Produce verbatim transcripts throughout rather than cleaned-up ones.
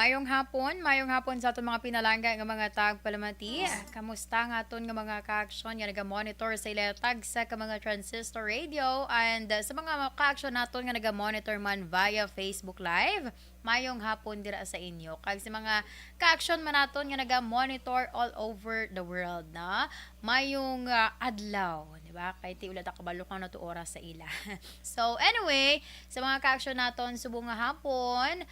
Mayong hapon, mayong hapon sa aton mga pinalangga nga mga tagpalamati. Kamusta nga aton nga mga ka-aksyon nga naga-monitor sa ila tagsa ka mga transistor radio and, uh, sa mga ka-aksyon naton nga naga-monitor man via Facebook Live? Mayong hapon dira sa inyo. Kag sa mga ka-aksyon man naton nga naga-monitor all over the world, na mayong, uh, adlaw, di ba? Kay ti wala ta kabalo kung ano to oras sa ila. So anyway, sa mga ka-aksyon naton subong nga hapon,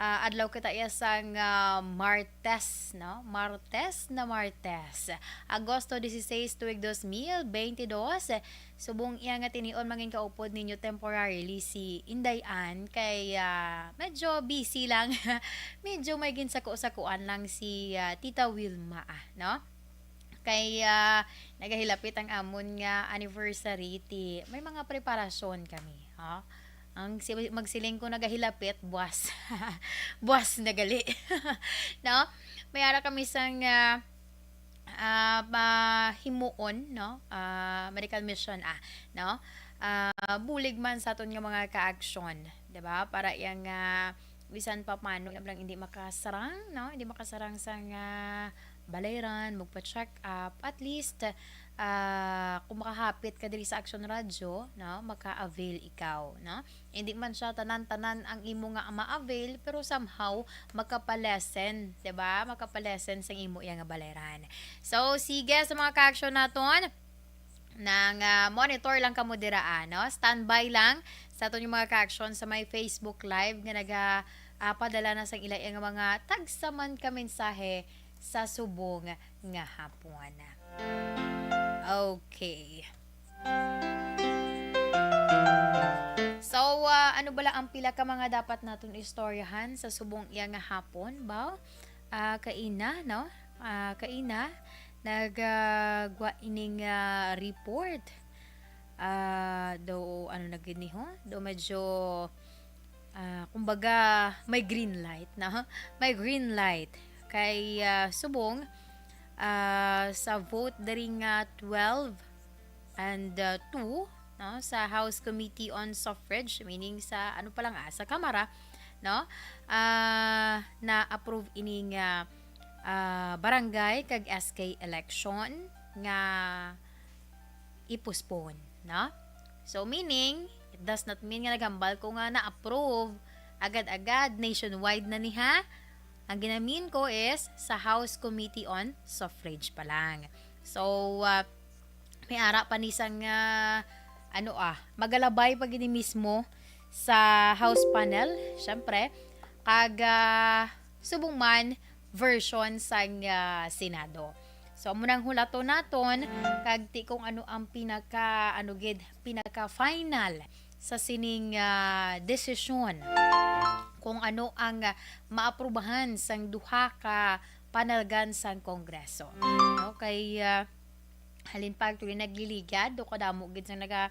ah, adlaw kita iya sang, ah, Martes, no? Martes na Martes. Agosto dieciséis, tuig dos mil veintidós. Subong iya nga tinion, mangin kaupod ninyo temporarily si Inday Ann kay, ah, medyo busy lang. Medyo may ginsaku-sakuan lang si, ah, Tita Wilma, ah, no? Kay, ah, nagahilapit ang amon nga anniversary, ti may mga preparasyon kami, ha? Ang si-, magsiling ko nagahilapit, buwas. Buwas na gali. No? May ara kami sang, ah, ah, mahimuon, no? Ah, medical mission, ah, no? Ah, bulig man sa aton nga mga ka-aksyon, di ba? Para yang, ah, bisan pa paano, lang hindi makasarang, no? Hindi makasarang sang, ah, balayran, magpa-check up. At least, ah, kung makahapit ka diri sa Action Radio, no, maka-avail ikaw, no? Hindi man siya tanan-tanan ang imo nga ma-avail, pero somehow makapalesen, di ba? Makapalesen sa imo iya nga balayran. So, sige, sa mga ka-action naton, nang, ah, monitor lang kamo dira, ah, no? Standby lang sa aton yung mga ka-action sa may Facebook Live nga naga, ah, padala na sang ila nga mga tagsa man ka mensahe sa subong nga hapon. Okay. So, ah, ano bala ang pila ka mga dapat naton istoryahan sa subong iya nga hapon, ba? Ah, kaina, no? Ah, kaina, nagagwa ining, ah, report. Ah, do, ano na gid ni, ho? Do medyo, ah, kumbaga, may green light na, ha? May green light kay, ah, subong, ah, sa vote diri nga twelve and, ah, two, no, sa House Committee on Suffrage, meaning sa, ano pa lang, ah, sa Kamara, no, ah, na-approve ini nga, ah, barangay kag S K election nga i-postpone, no? So, meaning, it does not mean nga naghambal ko nga na-approve agad-agad, nationwide na ni, ha? Ang ginamin ko is sa House Committee on Suffrage pa lang. So, ah, may ara pa ni sang, ah, ano, ah, magalabay pa gini mismo sa House panel, syempre, kag, ah, subong man version sang, ah, Senado. So, amo nang hulaton naton kag ti kung ano ang pinaka, ano gid, pinaka final sa sining, ah, desisyon kung ano ang, ah, maaprubahan sang duha ka panalgan sang Kongreso. Okay, ah, halin pa, actually, nagliligad, do kadamo gid sang naga,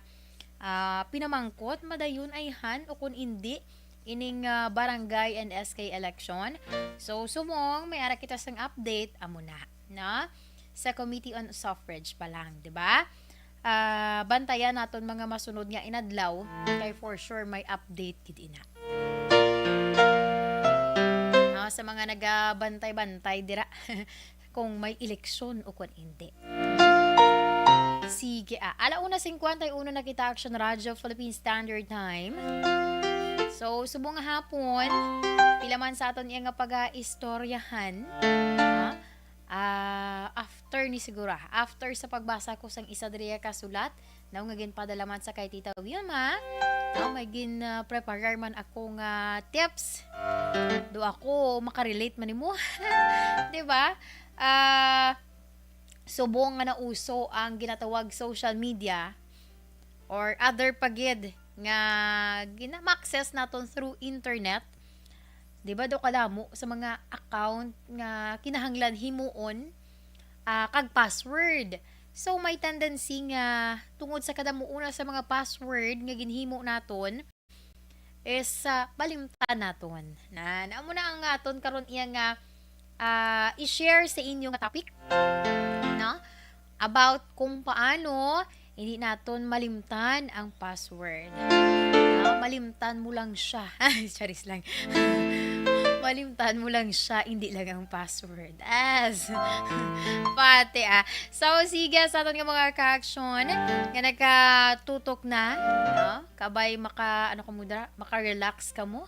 ah, pinamangkot, madayon ayhan o kun indi ining, ah, barangay and S K election. So, subong may ara kita sang update, amo na, no? Sa Committee on Suffrage pa lang, di ba? Ah, bantayan naton mga masunod nga inadlaw, kay for sure may update gid ina. Ah, sa mga nagabantay-bantay dira kung may eleksyon o kung hindi. Sige, ah, ala una singkwenta y uno na kita, Action Radio Philippine Standard Time. So, subong nga hapon, pila man sa aton iya nga pag-aistoryahan, ha? Ah, after ni siguro, ah, after sa pagbasa ko sang isa diri ka sulat, no, nga ginpadala man sa kay Tita Wilma, no, may gin, ah, preparar man ako nga tips. Do ako makarelate man nimo. Di ba? Ah, subong nga nauso ang ginatawag social media or other pa gid nga gina-, ma-access naton through internet. Di ba, do kadamo sa mga account nga kinahanglan himuon, ah, kag password. So, may tendency nga tungod sa kadamo una sa mga password nga ginhimo naton, is, ah, malimtan naton. Na, na amo na ang aton karon iya nga, ah, i-share sa inyo nga topic, no? About kung paano hindi naton malimtan ang password. No? Malimtan mo lang siya. Charis lang. Kalimtan mo lang siya, hindi lang ang password. As, pati, ah. So, sige, sa aton nga mga ka-action, nga nagkatutok na, no? Kabay maka, ano ka mo dira? Maka-relax ka mo?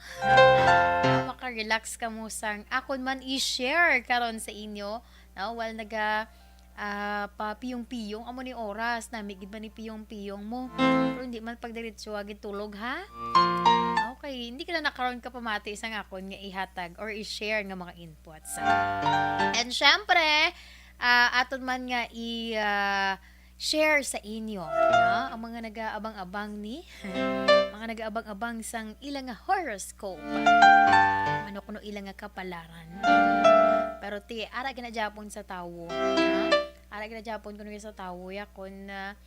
Maka-relax ka mo sang akon man i-share karon sa inyo, no? While naga, ah, pa piyong-piyong, amo ni oras, nami gid man ni piyong-piyong mo. Pero hindi man pagdiretso, ah, gid tulog, ha? Okay, hindi ka na nakaroon ka pamati sa akon nga ihatag or i-share nga mga inputs. And syempre, ah, aton man nga i, ah, share sa inyo, no? Ang mga nag-aabang-abang ni, mga nag-aabang-abang sang ila nga horoscope. Ano kuno ila nga kapalaran. Pero ti, ara gina-Japon sa tawo, no? Ara gina-Japon kuno sa tawo, ya kun, ah,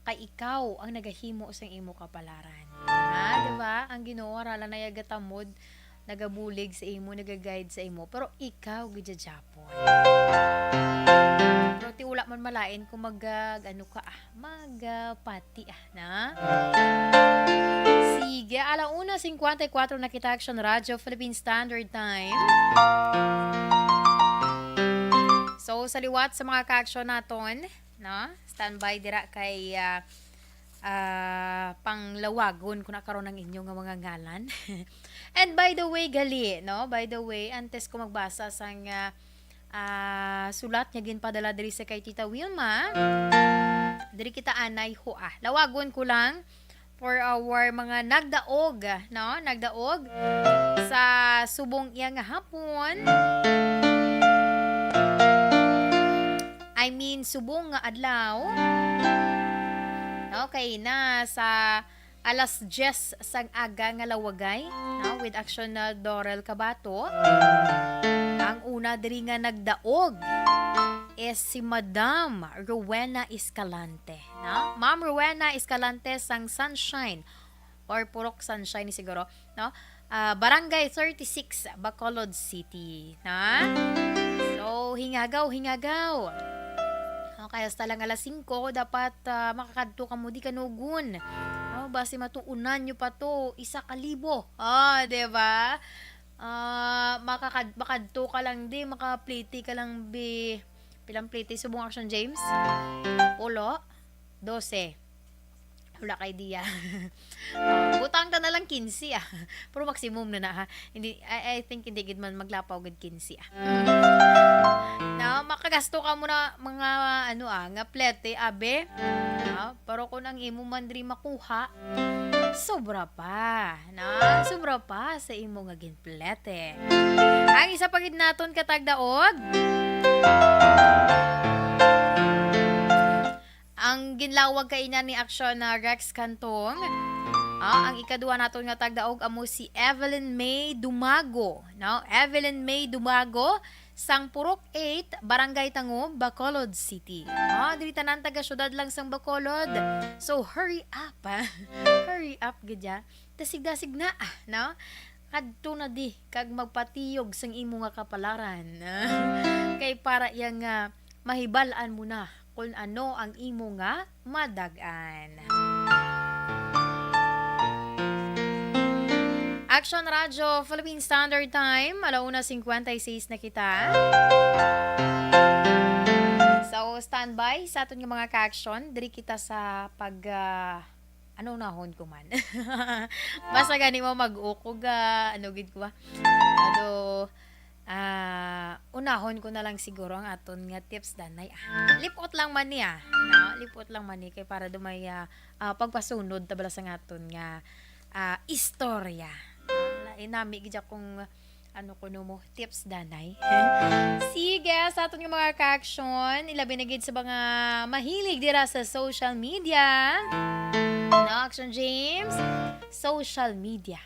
kay ikaw ang nagahimo sang imo kapalaran. Ha, di ba? Ang Ginoo ara lang nagatamod, nagabulig sa imo, nagaguide sa imo, pero ikaw gid japon. Pero ti wala man malain kung mag, ah, ano ka, ah, magpati, ah, na? Sige, ala una cincuenta y cuatro na kita, Action Radio Philippine Standard Time. So, sa liwat sa mga ka-action naton, no? Standby dira kay, ah, ah, panglawagon ko na karon ang inyo nga mga ngalan. And by the way, gali, no? By the way, antes ko magbasa sang, ah, ah, sulat nga ginpadala diri sa kay Tita Wilma, diri kita anay ho, ah. Lawagon ko lang for our mga nagdaog, no? Nagdaog sa subong iya nga hapon. I mean, subong nga adlaw. Okay na sa alas diyes sang aga nga lawagay, no? With action na Dorel Cabato. Ang una diri nga nagdaog is si Madam Rowena Escalante, no? Ma'am Rowena Escalante sang Sunshine or Purok Sunshine siguro, no? Ah, Barangay thirty-six, Bacolod City, ha? So, hingagaw, hingagaw. Okay, hasta lang alas singko, dapat, ah, makakadto ka mo di kanugon. Oh, basi matuunan nyo pa to, isa ka libo. Oh, di ba? Ah, makakad-, makadto ka lang di, makapliti ka lang bi. Pilang pliti, subong Action James? Pulo? Dose. Wala kay diya. Ah, butang ta na lang kinse, ah. Pero maximum na na, ha. Hindi, I, I think hindi gid man maglapaw gid kinse, ah. No, makagasto ka muna mga, ano, ah, nga plete, abe. No? Pero kung ang imo man diri makuha, sobra pa, no? Sobra pa sa imo nga ginplete. Ang isa pa gid naton katagdaog, ang ginlawag kaina ni Action na Rex Cantong. Ah, ang ikaduha naton nga tagdaog amo si Evelyn May Dumago, no? Evelyn May Dumago, sang Purok eight, Barangay Tangob, Bacolod City. Ah, diri tanan taga syudad lang sang Bacolod. So, hurry up, ah. Hurry up, gid ya. Dasig-dasig na, ah, no? Kadto na di, kag magpatiyog sang imo nga kapalaran. Kay para iya nga mahibal-an mo na kung ano ang imo nga madag-an. Action Radio, Philippine Standard Time, ala una cincuenta y seis na kita. So, standby sa aton nga mga ka-action. Diri kita sa pag, ah, ano, unahon ko man. Basta gani mo mag-ukog, ah, ano gid ko ba? Ano, ah, unahon ko na lang siguro ang aton nga tips danay, ah. Lipot lang man ni, ah. No? Lipot lang man ni kay para dumay, ah, ah, pagpasunod ta bala sang aton nga, ah, istorya. Ah, inami gid akong, ano kuno mo, tips danay. Sige, sa aton nga mga ka-action, ilabi na gid sa mga mahilig dira sa social media. No, Action James? Social media.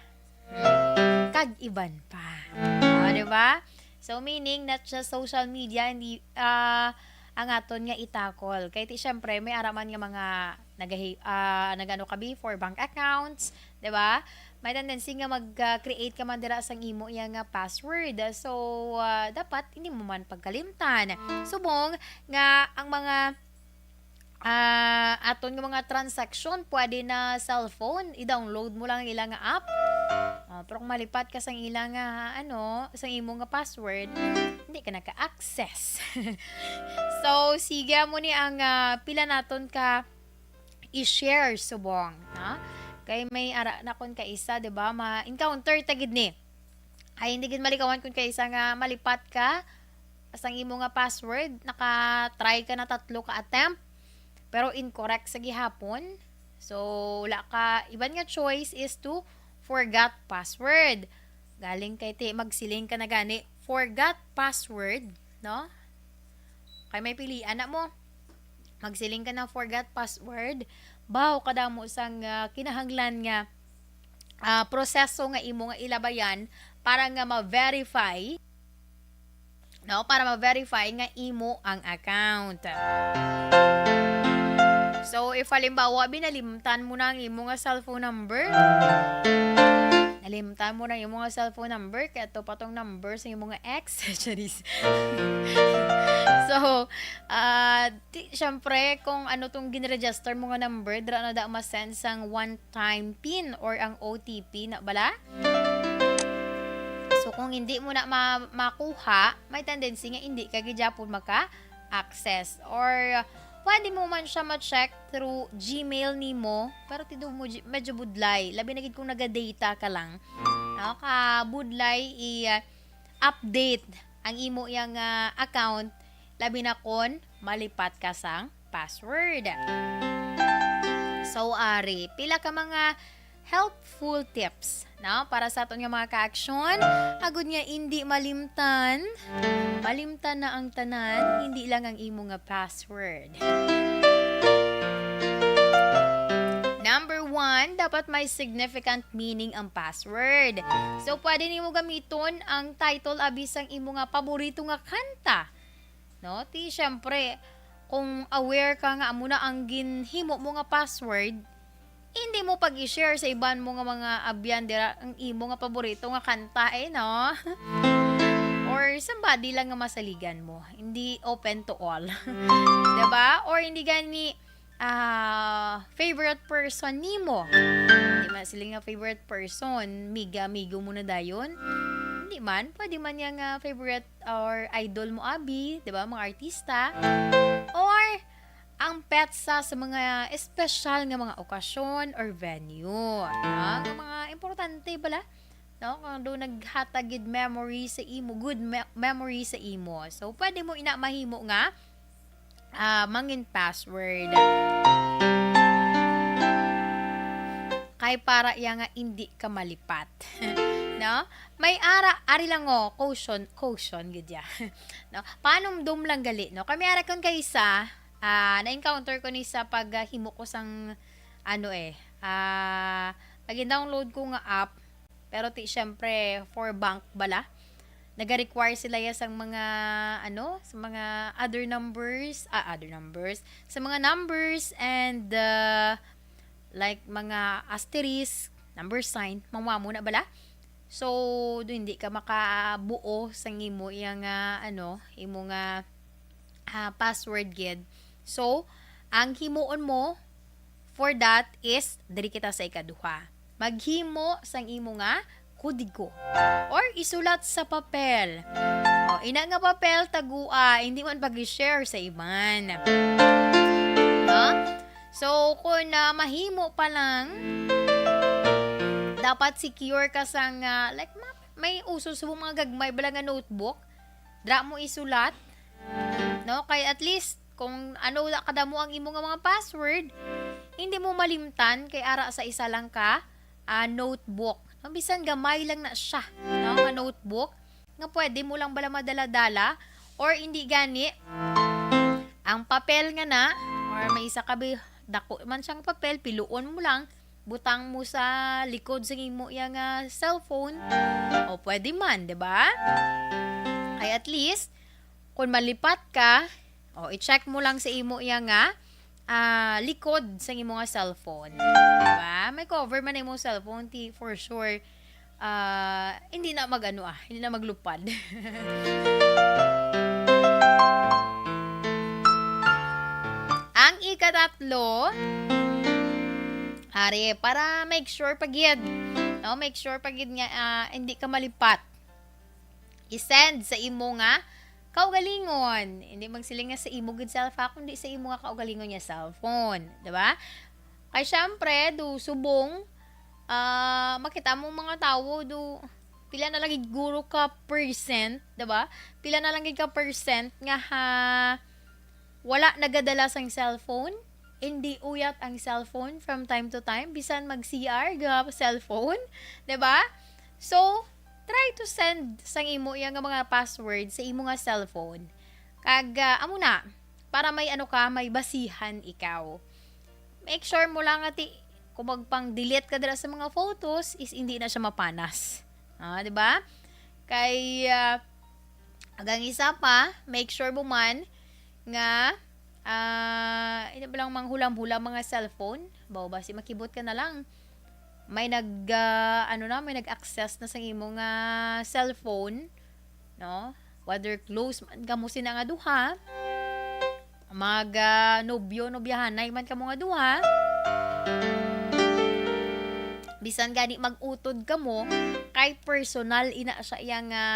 Kag iban pa. Ah, di ba? So, meaning, not just social media, hindi, ah, ang aton nga itakol. Kay ti, syempre, may ara man nga mga nagahi-, ah, nagano ka before, bank accounts, di ba? May tendency nga mag, ah, create ka man dira sang imo iya nga password. So, ah, dapat hindi mo man pagkalimtan. Subong nga ang mga ah, aton nga mga transaction, pwede na cellphone, i-download mo lang ang ila nga app. Ah, pero kung malipat ka sang ila nga, ano, sang imo nga password, hindi ka naka-access. So, sige, amo ni ang, ah, pila naton ka i-share subong, no? Kay may ara na kon kaisa, di ba? Ma-encounter ta gid ni. Ay, hindi gid malikawan kon kaisa nga malipat ka sang imo nga password, naka-try ka na tatlo ka attempt, pero incorrect sa gihapon. So, wala ka, iban nga choice is to forgot password. Galing kay ti, magsiling ka na gani, "Forgot password," no? Kay may pilian na mo. Magsiling ka na, "Forgot password." Baw kadamo sang, ah, kinahanglan nga, ah, proseso nga imo nga ilabayan para nga ma-verify, no? Para ma-verify nga imo ang account. So, if halimbawa, binalimtan mo na ang imo nga cellphone number, nalimtan mo na ang imo nga cellphone number, kay ato pa tong number sa imo nga ex. Charis. So, ah, di, syempre, kung ano tong ginregister mo nga number, dira na da ma-send sang one-time pin or ang O T P na bala. So, kung hindi mo na ma-, makuha, may tendency nga hindi ka gid gyapon maka-access. Or, pwede mo man siya ma-check through Gmail nimo, pero tido mo, gi-, medyo budlay. Labi na gid kung naga-data ka lang. No? Ka budlay i-, ah, update ang imo yang, ah, account, labi na kon malipat ka sang password. So, ari, pila ka mga helpful tips, no? Para sa aton nga mga ka-aksyon, agud nga indi malimtan, malimtan na ang tanan, hindi lang ang imo nga password. Number one, dapat may significant meaning ang password. So, pwede nimo gamiton ang title abi sang imo nga paborito nga kanta. No? Ti, syempre, kung aware ka nga amo na ang ginhimo mo nga password, hindi mo pag-i-share sa iban mo nga mga abyan dira ang imo nga paborito nga kanta, eh, no? Or somebody lang nga masaligan mo. Hindi open to all. Diba? Or hindi gani, ah, favorite person nimo. Hindi man sila nga favorite person, miga-amigo mo na dayon. Hindi man, pwede man niya nga favorite or idol mo, abi, di ba, mga artista. Or ang petsa sa mga espesyal nga mga okasyon or venue, no? Nga mga importante bala, no? Kung doon naghatag gid memory sa imo, good me-, memory sa imo. So, pwede mo ina mahimo nga, ah, mangin password. Kay para iya nga indi ka malipat. No? May ara, ari lang, oh, caution, caution gid ya. No? Panumdom lang gali, no? Kami ara kon kaisa, ah, na-encounter ko ni sa pag, ah, himo ko sang, ano, eh, ah, pag-download ko nga app, pero ti, syempre, for bank bala. Naga-require sila ya sang mga, ano, sa mga other numbers, ah, other numbers, sa mga numbers and, uh, like, mga asterisk, number sign, mangwa mo na bala. So, do hindi ka makabuo sang imo iya nga, ano, imo nga, ah, password gid. So, ang himuon mo for that is diri kita sa ikaduha. Maghimo sang imo nga kodigo or isulat sa papel. O, ina nga papel, tagua, hindi man pag-share sa iban. No? So, kung, ah, mahimo pa lang, dapat secure ka sang, ah, like, ma-, may uso subong mga gagmay bala nga notebook. Dira mo isulat, no? Kay at least, kung ano wala kadamo ang imo nga mga password, hindi mo malimtan kay ara sa isa lang ka, ah, notebook. No? Bisan gamay lang na siya, no? Nga notebook, nga pwede mo lang bala madala-dala, or hindi gani, ang papel nga na, or may isa ka bi-, dako man siyang papel, piluon mo lang, butang mo sa likod sa imo iya nga cellphone. O pwede man, di ba? Kay at least, kung malipat ka, o i-check mo lang sa imo iya nga, ah, likod sa imo nga cellphone. Di ba? May cover man na imo cellphone, ti, for sure, ah, hindi na mag-ano, ah, hindi na maglupad. Ang ika tatlo, ari, para make sure pa gid, no? Make sure pa gid nga, ah, hindi ka malipat. I-send sa imo nga kaugalingon. Hindi magsiling nga sa imo gid cellphone, kundi sa imo nga kaugalingon nga cellphone, di ba? Kay syempre, do subong, ah, makita mo mga tawo, do pila na lang gid guro ka percent, di ba? Pila na lang gid ka percent nga ha, wala nagadala sang cellphone, hindi uyat ang cellphone from time to time, bisan mag-C R ga cellphone, di ba? So, try to send sang imo iya nga mga password sa imo nga cellphone. Kag, ah, amo na, para may ano ka, may basihan ikaw. Make sure mo lang nga ti, kung magpang-delete ka dira sa mga photos, is hindi na siya mapanas. Ah, di ba? Kay, ah, agang isa pa, make sure mo man nga, ah, hindi ba lang manghulam-hulam mga cellphone? Baw, basi makibot ka na lang. May nag, ah, ano na, may nag-access na sa imo nga cellphone, no? Whether close man kamo sina nga duha, mag, ah, nobyo, nobyahanay man kamo nga duha, bisan gani mag-utod kamo, kay personal ina siya iya nga,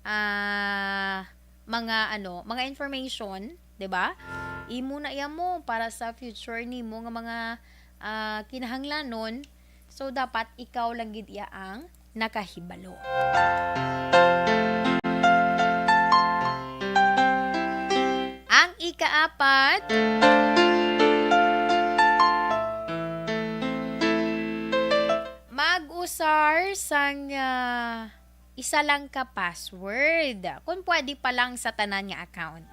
ah, mga, ano, mga information, di ba? Imo na iya mo para sa future nimo nga mga, ah, kinahanglanon. So, dapat ikaw lang gid iya ang nakahibalo. Ang ikaapat, mag-usar sang, ah, isa lang ka password. Kung pwede pa lang sa tanan nga account.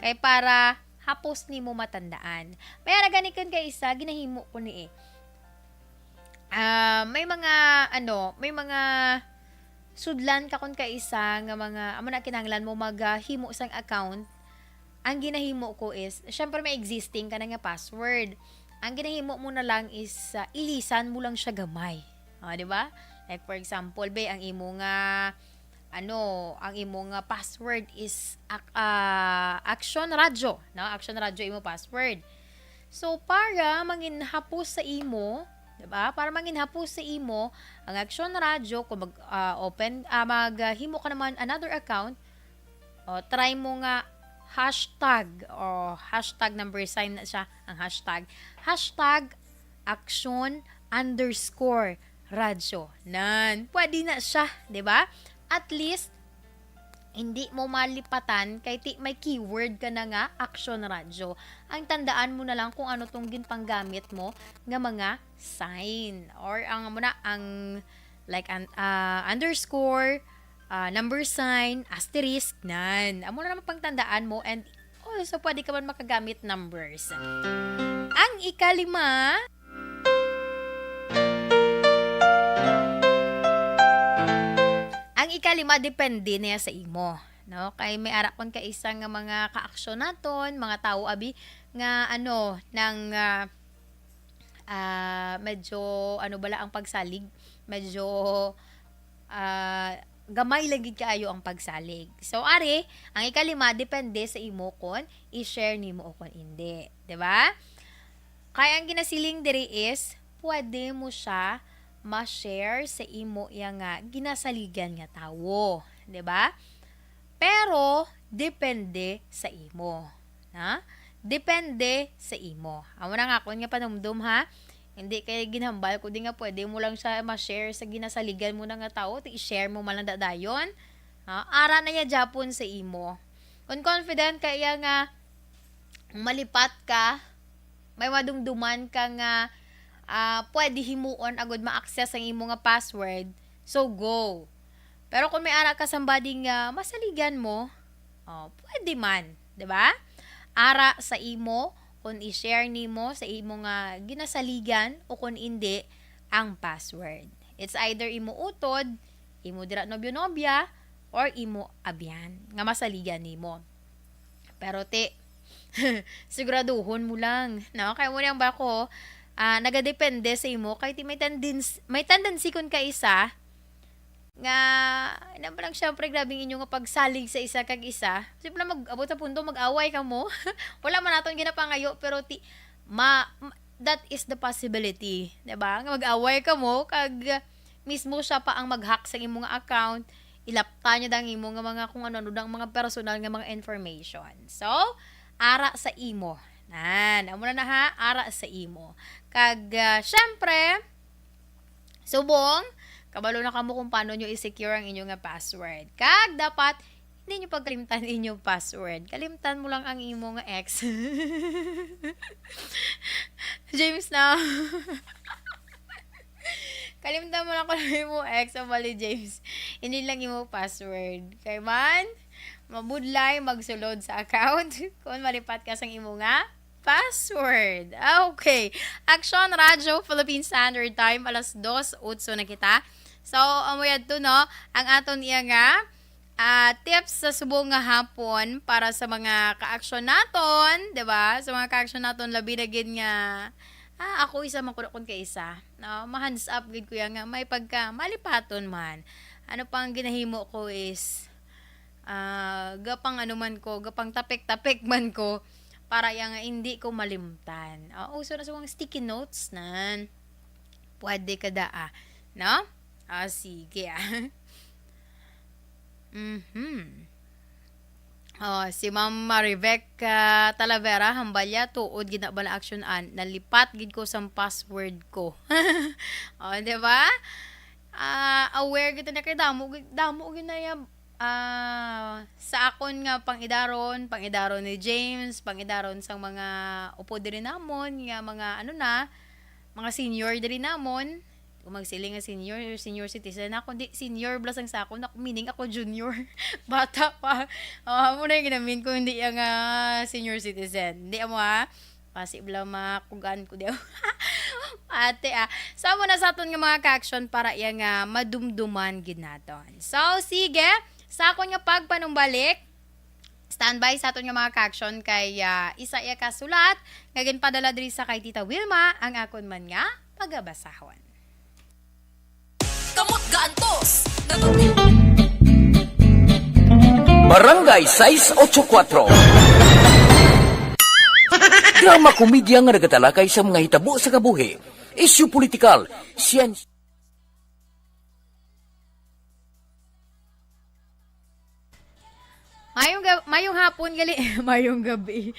Kay para hapos nimo matandaan. May ara gani kun kay isa, ginahimo ko ni eh. Ah, may mga, ano, may mga sudlan ka kun kay isa nga mga, amo na kinahanglan mo maghimo sang account. Ang ginahimo ko is, syempre may existing ka na nga password. Ang ginahimo mo na lang is, ah, ilisan mo lang siya gamay. Ah, di ba? Like, for example, be, ang imo nga, ano, ang imo nga password is ak-, ah, Action Radyo, no? Action Radyo imo password. So, para mangin hapos sa imo, di ba? Para mangin hapos sa imo, ang Action Radyo, kung mag, ah, open, ah, mag, ah, himo ka naman another account, o, try mo nga hashtag, o, hashtag number sign na siya, ang hashtag. Hashtag action underscore radyo. Nan, pwede na siya, di ba? At least, hindi mo malipatan kay ti may keyword ka na nga Action Radyo. Ang tandaan mo na lang kung ano tong ginpanggamit mo nga mga sign. Or ang, amo na, ang, like, an-, ah, underscore, ah, number sign, asterisk, nan. Amo na naman pangtandaan mo and, oh, so pwede ka man makagamit numbers. Ang ikalima, ang ikalima, depende niya sa imo, no? Kay may ara kon kay isa nga mga kaaksyon naton, mga tawo abi nga, ano, nang, ah, ah, medyo, ano bala ang pagsalig, medyo, ah, gamay lang gid kaayo ang pagsalig. So, ari, ang ikalima, depende sa imo kon i-share nimo o kon indi, di ba? Kay ang ginasiling diri is, pwede mo siya ma-share sa imo iya nga ginasaligan nga tawo, di ba? Pero, depende sa imo. Ha? Depende sa imo. Amo na nga akon nga panumdom, ha. Hindi kay ginhambal ko di nga pwede mo lang siya ma-share sa ginasaligan mo na nga tawo, ti i-share mo man lang da-, dayon. Ha? Ara na ya japon sa imo. Kung confident ka iya nga malipat ka, may madumduman ka nga, ah, pwede himuon agud ma-access ang imo nga password, so go. Pero kung may ara ka somebody nga masaligan mo, oh, pwede man, di ba? Ara sa imo kung i-share nimo sa imo nga ginasaligan o kung indi ang password. It's either imo utod, imo dira nobyo-nobya, or imo abyan nga masaligan nimo. Pero ti, siguraduhon mo lang, no? Kay mo nang bako, ah, nagadepende sa imo. Kay ti may tendens-, may tendency kun kay isa nga, na ba lang, syempre, grabe ang inyo nga pagsalig sa isa kag isa. Simple mag-abot sa punto, mag-away ka mo. Wala man naton ginapangayo, pero ti, ma-, ma-, that is the possibility, di ba? Nga mag-away kamo, kag mismo siya pa ang mag-hack sa imo nga account, ilapta niya dang imo nga mga kung ano-ano dang mga personal nga mga information. So, ara sa imo. Nan, amo na na ha, ara sa imo. Kag, ah, syempre, subong, kabalo na kamo kung paano nyo i-secure ang inyo nga password. Kag dapat, hindi nyo pagkalimtan inyo password. Kalimtan mo lang ang imo nga ex. James na. Kalimtan mo lang kung ano imo ex, ang bali, James. Hindi lang imo password. Kay man, mabudlay magsulod sa account kung malipat ka sang imo nga password. Okay. Action Radio Philippine Standard Time, alas dos otso na kita. So, amo yadto, no? Ang aton iya nga, ah, tips sa subong nga hapon para sa mga ka-action naton, di ba? Sa mga ka-action naton, labi na gid nga, ah, ako isa man kuno kun kay isa, no? Ma-hands up gid ko ya nga may pagka malipaton man. Ano pa ang ginahimo ko is, ah, gapang ano man ko, gapang tapik-tapik man ko para ya nga hindi ko malimtan. Ah, uso na sa mga sticky notes nan. Pwede ka daa, no? Ah, sige, ah. Mhm. Oh, si Ma'am Maribec, ah, Talavera, hambalya, tuod gid na bala action an, nalipat gid ko sang password ko. Oh, di ba? Ah, aware kita na kay damo, gi-, damo gid na ya, ah, sa akon nga pang-idaron, pang-idaron ni James, pang-idaron sang mga upod diri namon, nga mga ano na, mga senior diri namon. Kung magsiling nga senior, senior citizen ako, di, senior bala sang sa akon, ako, meaning ako junior. Bata pa. Oh, amo na yung ginamin ko, hindi yung, ah, senior citizen. Hindi, amo, ha? Pasi bala makugaan ko di. Ate, ah. So, amo na sa aton nga mga ka-action para iya nga madumduman gid naton. So, sige. Sa akon nga pagpanumbalik, standby sa aton nga mga ka-action kay, ah, isa iya ka sulat nga ginpadala diri sa kay Tita Wilma, ang akon man nga pagabasahon. Kamot gaantos. Barangay sais ocho kuatro. Drama komedya nga nagatalakay sa mga hitabo sa kabuhi, isyu politikal, siyensya. Mayong gab-, mayong hapon, gali-, mayong gabi.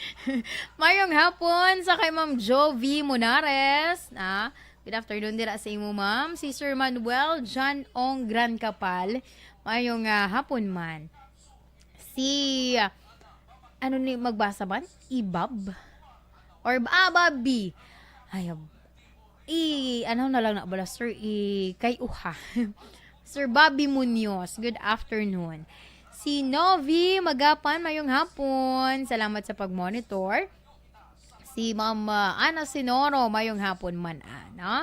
Mayong hapon sa kay Ma'am Jovi Monares, ah. Good afternoon dira sa imo, ma'am. Si Sir Manuel John Ong Gran Kapal, mayong, ah, hapon man. Si, ah, ano ni magbasa man? Ibab? Or, ah, Bobby. Ay, ab-, i-, ano na lang na bala, sir, i-, kay uha. Sir Bobby Munoz, good afternoon. Si Novi Magapan, mayong hapon. Salamat sa pag-monitor. Si Ma'am, ah, Ana Sinoro, mayong hapon man, ah, no?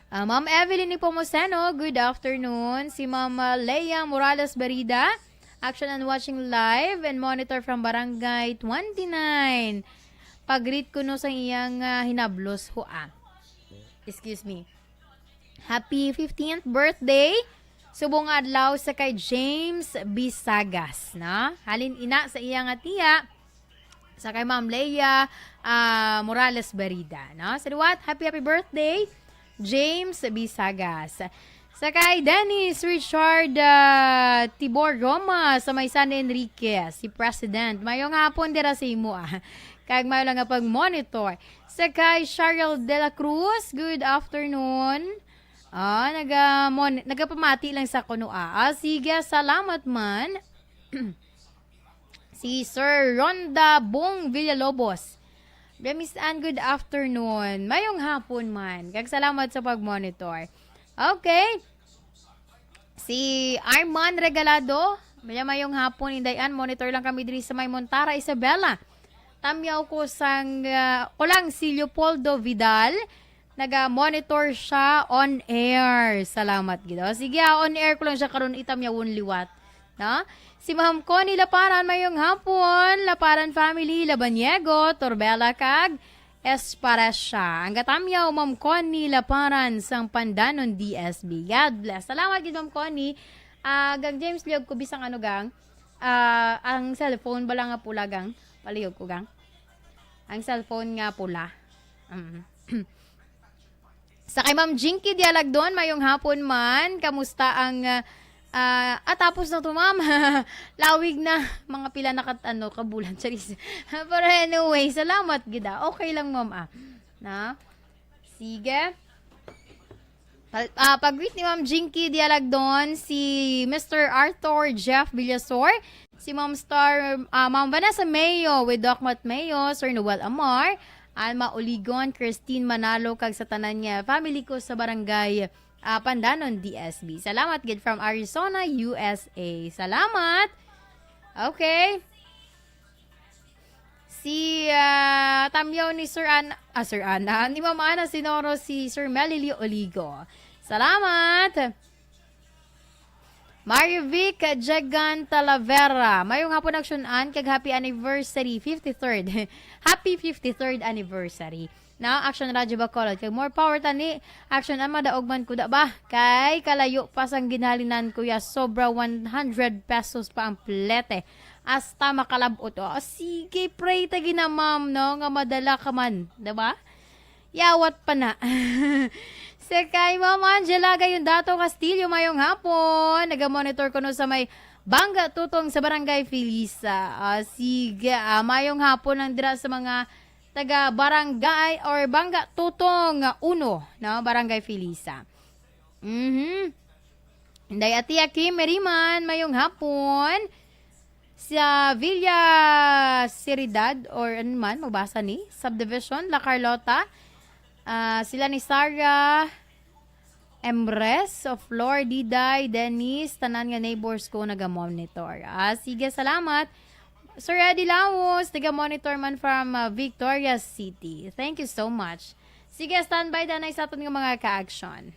Ah, Ma'am Evelyn Nepomuceno, good afternoon. Si Ma'am, ah, Leia Morales Berida, action and watching live and monitor from Barangay twenty-nine. Pag-greet ko no sa iyang, ah, hinablos ho, ah. Excuse me. Happy fifteenth birthday. Subong nga adlaw sa kay James Bisagas, no? Halin ina sa iya nga tiya, sa kay Ma'am Leia, ah, Morales Berida, no? Sa liwat, happy, happy birthday, James Bisagas. Sa kay Dennis Richard, ah, Tibor Roma, sa may San Enrique, si President. Mayong hapon dira sa imo, ah. Kag mayo lang nga pag-monitor. Sa kay Cheryl de la Cruz, good afternoon. Ah, naga-, mon-, nagapamati lang sa kuno, ah. Ah, sige, salamat man. Si Sir Ronda Bong Villalobos. Miss Ann, good afternoon. Mayong hapon man. Kag salamat sa pag-monitor. Okay. Si Arman Regalado, maya mayong hapon, Inday Ann, monitor lang kami diri sa may Montara, Isabela. Tamyaw ko sang, ah, ko lang si Leopoldo Vidal, naga-monitor siya on air. Salamat gid. O, sige, ah, on air ko lang siya karon, itamyawon liwat. No? Si Ma'am Connie Laparan, mayong hapon. Laparan family, Labaniego, Torbela, kag Esparecia. Ang gatamyaw, Ma'am Connie Laparan, sang Pandanon, D S B. God bless. Salamat gid, Ma'am Connie. Ah, gang James, liyog ko bisang ano, gang. Ah, ang cellphone bala nga pula, gang. Palihog ko, gang. Ang cellphone nga pula. Mm. Sa kay Ma'am Jinky Dialagdon, mayong hapon man. Kamusta ang, ah, ah, ah, tapos na to, ma'am. Lawig na. Mga pila na kat-, ano, kabulan, charis. Pero anyway, salamat gid, ah. Okay lang, ma'am, ah. Na? Sige. Pal-, ah, pag-greet ni Ma'am Jinky Dialagdon, si Mister Arthur Jeff Villasor, si Ma'am Star, ah, Ma'am Vanessa Mayo with Doc Matt Mayo, Sir Noel Amar, Alma Oligon, Christine Manalo, kag sa tanan nga family ko sa barangay, ah, Pandanon, D S B. Salamat gid from Arizona, U S A. Salamat. Okay. Si, ah, tamyaw ni Sir An-, ah, Sir Ana, ni Ma'am Ana Sinoro, si Sir Melilio Oligo. Salamat. Mario Vic Jagan Talavera. Mayong hapon, Action Ann, kag happy anniversary, fifty-third. Happy fifty-third anniversary. Now, Action Radyo Bacolod. Kag more power tani, Action Ann, madaog man kuda ba? Kay kalayo pa sang ginhalinan, kuya, sobra one hundred pesos pa ang plete. Hasta makalab-ot. O, sige, pray ta gina, ma'am, no, nga madala ka man, diba? Yawat pa na. Sa kay Ma'am Angela Gayondato Castillo, mayong hapon. Naga-monitor ko no sa may Bangga Tutong sa Barangay Felisa. Ah, sige, ah, mayong hapon lang dira sa mga taga Barangay or Bangga Tutong uno, no? Barangay Felisa. Mhm. Inday Atia Kim Meriman, mayong hapon. Sa Villa Seriedad, or ano man, magbasa ni, Subdivision, La Carlota. Ah, sila ni Sarah Emres, of Flor, Diday, Dennis, tanan nga neighbors ko naga-monitor. Ah, sige, salamat. Sir Eddie Laos, naga-monitor man from, ah, Victoria City. Thank you so much. Sige, standby danay sa aton nga mga ka-action.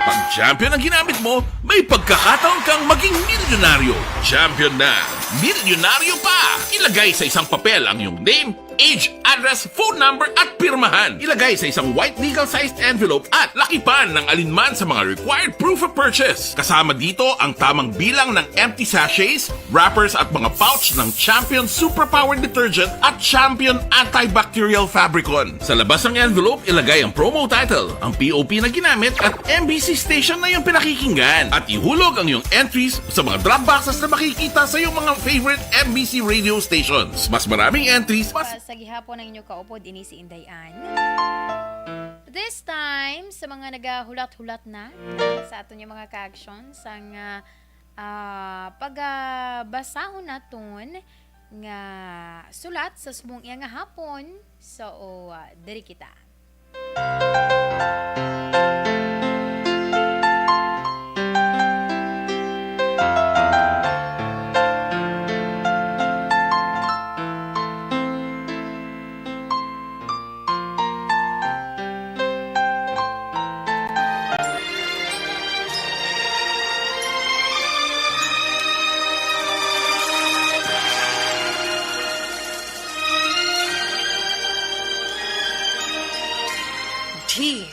Pag champion ang ginamit mo, may pagkakataon kang maging milyonaryo. Champion na, milyonaryo pa! Ilagay sa isang papel ang iyong name, age, address, phone number, at pirmahan. Ilagay sa isang white legal-sized envelope at lakipan ng alinman sa mga required proof of purchase. Kasama dito ang tamang bilang ng empty sachets, wrappers at mga pouch ng Champion Superpower Detergent at Champion Antibacterial Fabricon. Sa labas ng envelope, ilagay ang promo title, ang P O P na ginamit at M B C station na iyong pinakikinggan. At ihulog ang iyong entries sa mga drop boxes na makikita sa iyong mga favorite M B C radio stations. Mas maraming entries, mas Sa gihapon ang inyo kaupod, ini si Inday Ann. This time, sa mga nagahulat-hulat na sa aton yung mga ka-action, sang, ah, ah, pagabasahon naton nga sulat sa subong iya nga hapon. So, ah, diri kita. Dear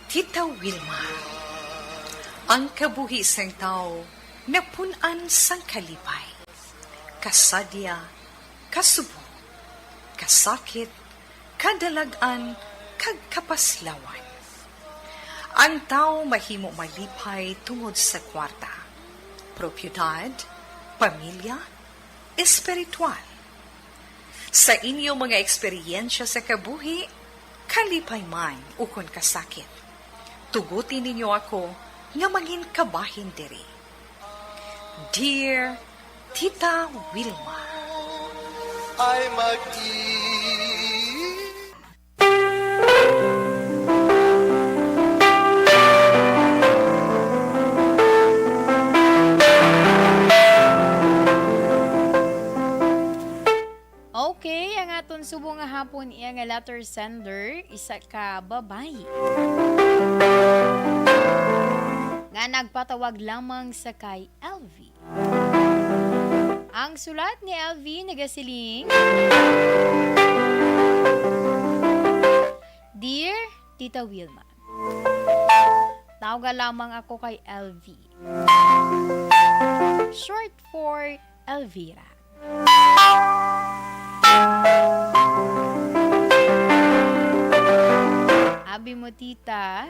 Tita Wilma, ang kabuhi sang tawo napun-an sang kalipay, kasadya, kasubo, kasakit, kadalag-an, kag kapaslawan. Ang tawo mahimo malipay tungod sa kwarta, propiedad, pamilya, espiritual. Sa inyo mga eksperyensya sa kabuhi, kalipay man ukon kasakit, tuguti ninyo ako nga mangin kabahin diri. Dear Tita Wilma. Ay mag-i- Okay, ang aton subong nga hapon iya nga letter sender, isa ka babayi nga nagpatawag lamang sa kay L V. Ang sulat ni L V nagasiling, Dear Tita Wilma, tawga lamang ako kay L V. Short for Elvira. Abi mo, tita,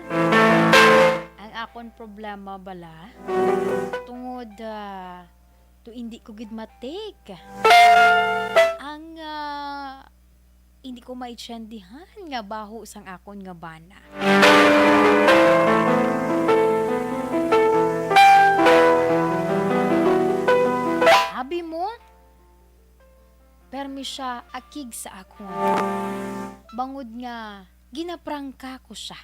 ang akon problema bala, tungod, ah, to hindi ko gid matik ang, ah, hindi ko maityendihan nga baho sang akon nga bana. Abi mo, permi siya akig sa akon, bangod nga ginaprangka ko siya.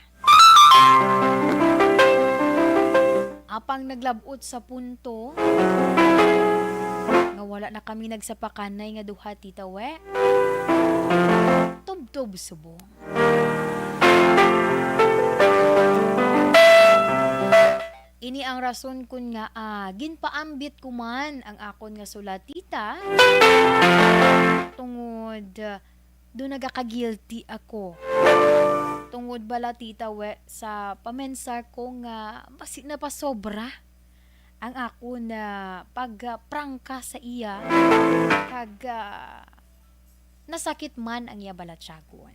Apang naglab-ot sa punto nga wala na kami nagsapakanay nga duha, tita, we. Tubtob subong. Ini ang rason kon ngaa ginpaambit ko man ang akon nga sulat, tita, tungod, ah, do nagaka-guilty ako. Tungod bala, tita, we, sa pamensar ko nga basi napasobra ang akon, ah, pagprangka sa iya, kag, ah, nasakit man ang iya balatyagon.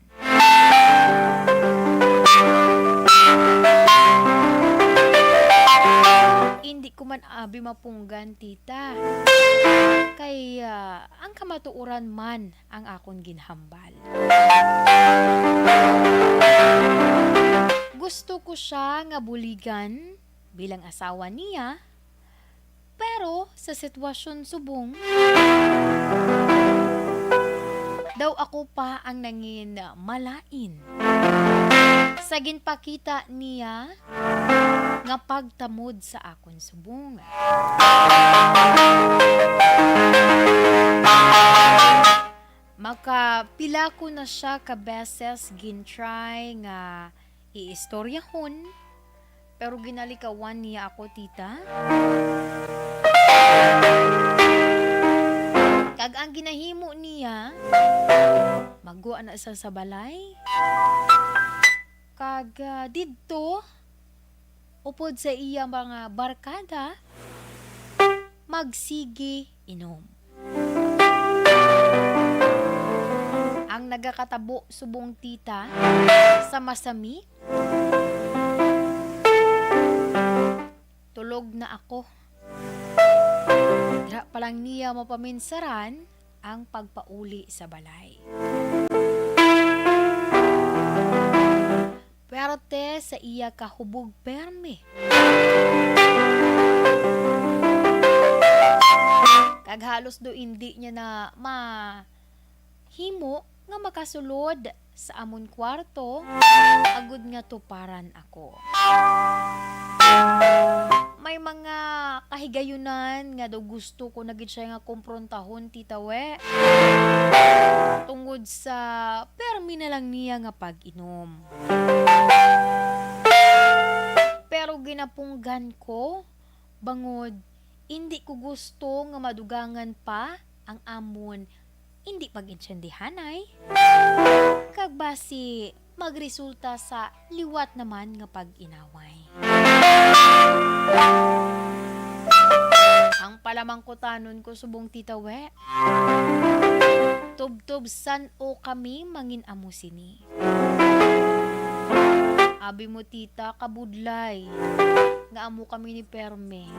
Indi ko man abi mapunggan, tita, kay, ah, ang kamatuoran man ang akon ginhambal. Gusto ko sia nga buligan bilang asawa niya, pero sa sitwasyon subong, daw ako pa ang nangin malain sa ginpakita niya nga pagtamod sa akon subong. Makapila ko na sia ka beses gin-try nga iistoryahon, pero ginalikawan niya ako, tita. Kag ang ginahimo niya, maggwa na siya sa balay. Kag, ah, didto, upod sa iya mga barkada, magsigi inom. Ang nagakatabo subong, tita, sa masami, tulog na ako. Dira pa lang niya mapaminsaran ang pagpauli sa balay. Perte sa iya kahubog perme. Kag halos do indi niya na mahimo nga makasulod sa amon kwarto, agud nga tuparan ako. May mga kahigayunan nga daw gusto ko na gid siya nga komprontahon, tita, we. Tungod sa permi na lang niya nga pag-inom. Pero ginapunggan ko, bangod indi ko gusto nga madugangan pa ang amon indi pag-intindihanay, kag basi magresulta sa liwat naman nga pag-inaway. Ang palamangkutanon ko subong, tita, we, tubtob san-o kami mangin-amo sini. Abi mo, tita, kabudlay nga amo kami ni perme.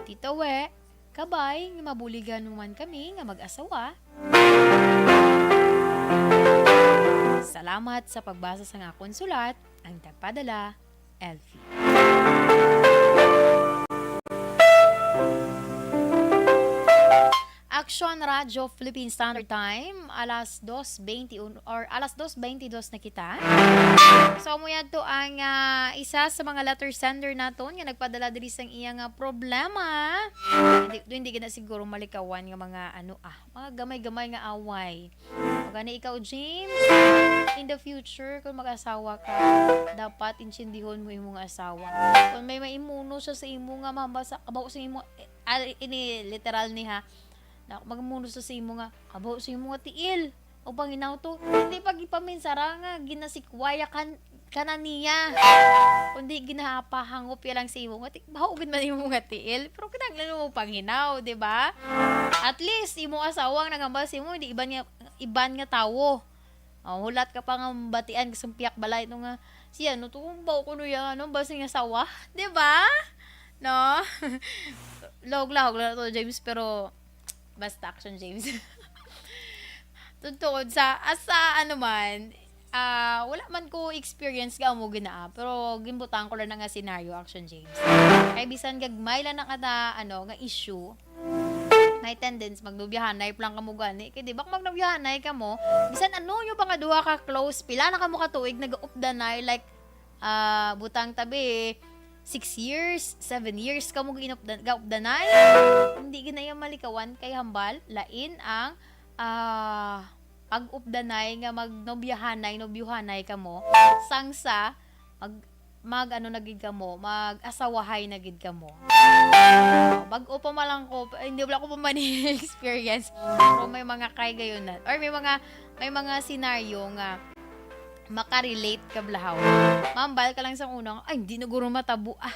Tita, we, kabay nga mabuligan mo man kami nga mag-asawa. Salamat sa pagbasa sang akon sulat, ang nagpadala, Elfie. Action Radyo Philippine Standard Time, alas dos twenty-one or alas dos twenty-dos na kita. So, amo yadto ang, ah, isa sa mga letter sender naton nga nagpadala diri sang iya nga problema. Hindi, hindi gid na siguro malikawan nga mga ano, ah, mga gamay-gamay nga away. Gani ikaw, James, in the future, kung mag-asawa ka, dapat intindihon mo imong asawa. Kung may maimuno siya sa imo nga mabasa, kabaw sa imo, eh, ah, ini literal ni ha, na magmuno siya sa imo nga, kabaw sa imo nga tiil, o panginaw to, hindi pag ipaminsara nga, ginasikwaya kan, ka na niya. Kundi ginapahangop ya lang sa imo nga ti-, baho gid man imo nga tiil, pero kinahanglan mo panghinaw, di ba? At least, imo asawa ang nangambal sa imo, hindi iban nga, iban nga tawo. Oh, hulat ka pa nga mabatian ka sa piyak balay, no, nga, "Siya, no, to, baho ko no ya, ano, ba sa iya asawa?" Di ba? No? Lahog-lahog lang to, James, pero basta, Action James. Tungod sa, as sa, ano man, ah, wala man ko experience nga amo gina, pero ginbutang ko lang na nga scenario, Action James. Kay bisan gagmay lang na kada, ano, nga issue, may tendency, magnobyahanay pa lang kamo gani. Kay di ba kung magnobyahanay kamo, bisan ano nyo pa nga duha ka close, pila na kamo ka tuig nag-updanay, like, ah, butang tabi, six years, seven years kamo ginupdan-, gaupdanay, hindi gid na iya malikawan kay hambal, lain ang, ah, pag-updanay nga magnobyahanay, nobyuhanay kamo, sang sa mag, mag ano na gid kamo, mag-asawahay na gid kamo. Bag-o pa man lang ko, hindi, wala ko pa man experience. Pero may mga kay gayon na, or may mga, may mga senaryo nga makarelate ka, blahaw. Mambal ka lang sa una, "Ay, hindi na guro matabo, ah."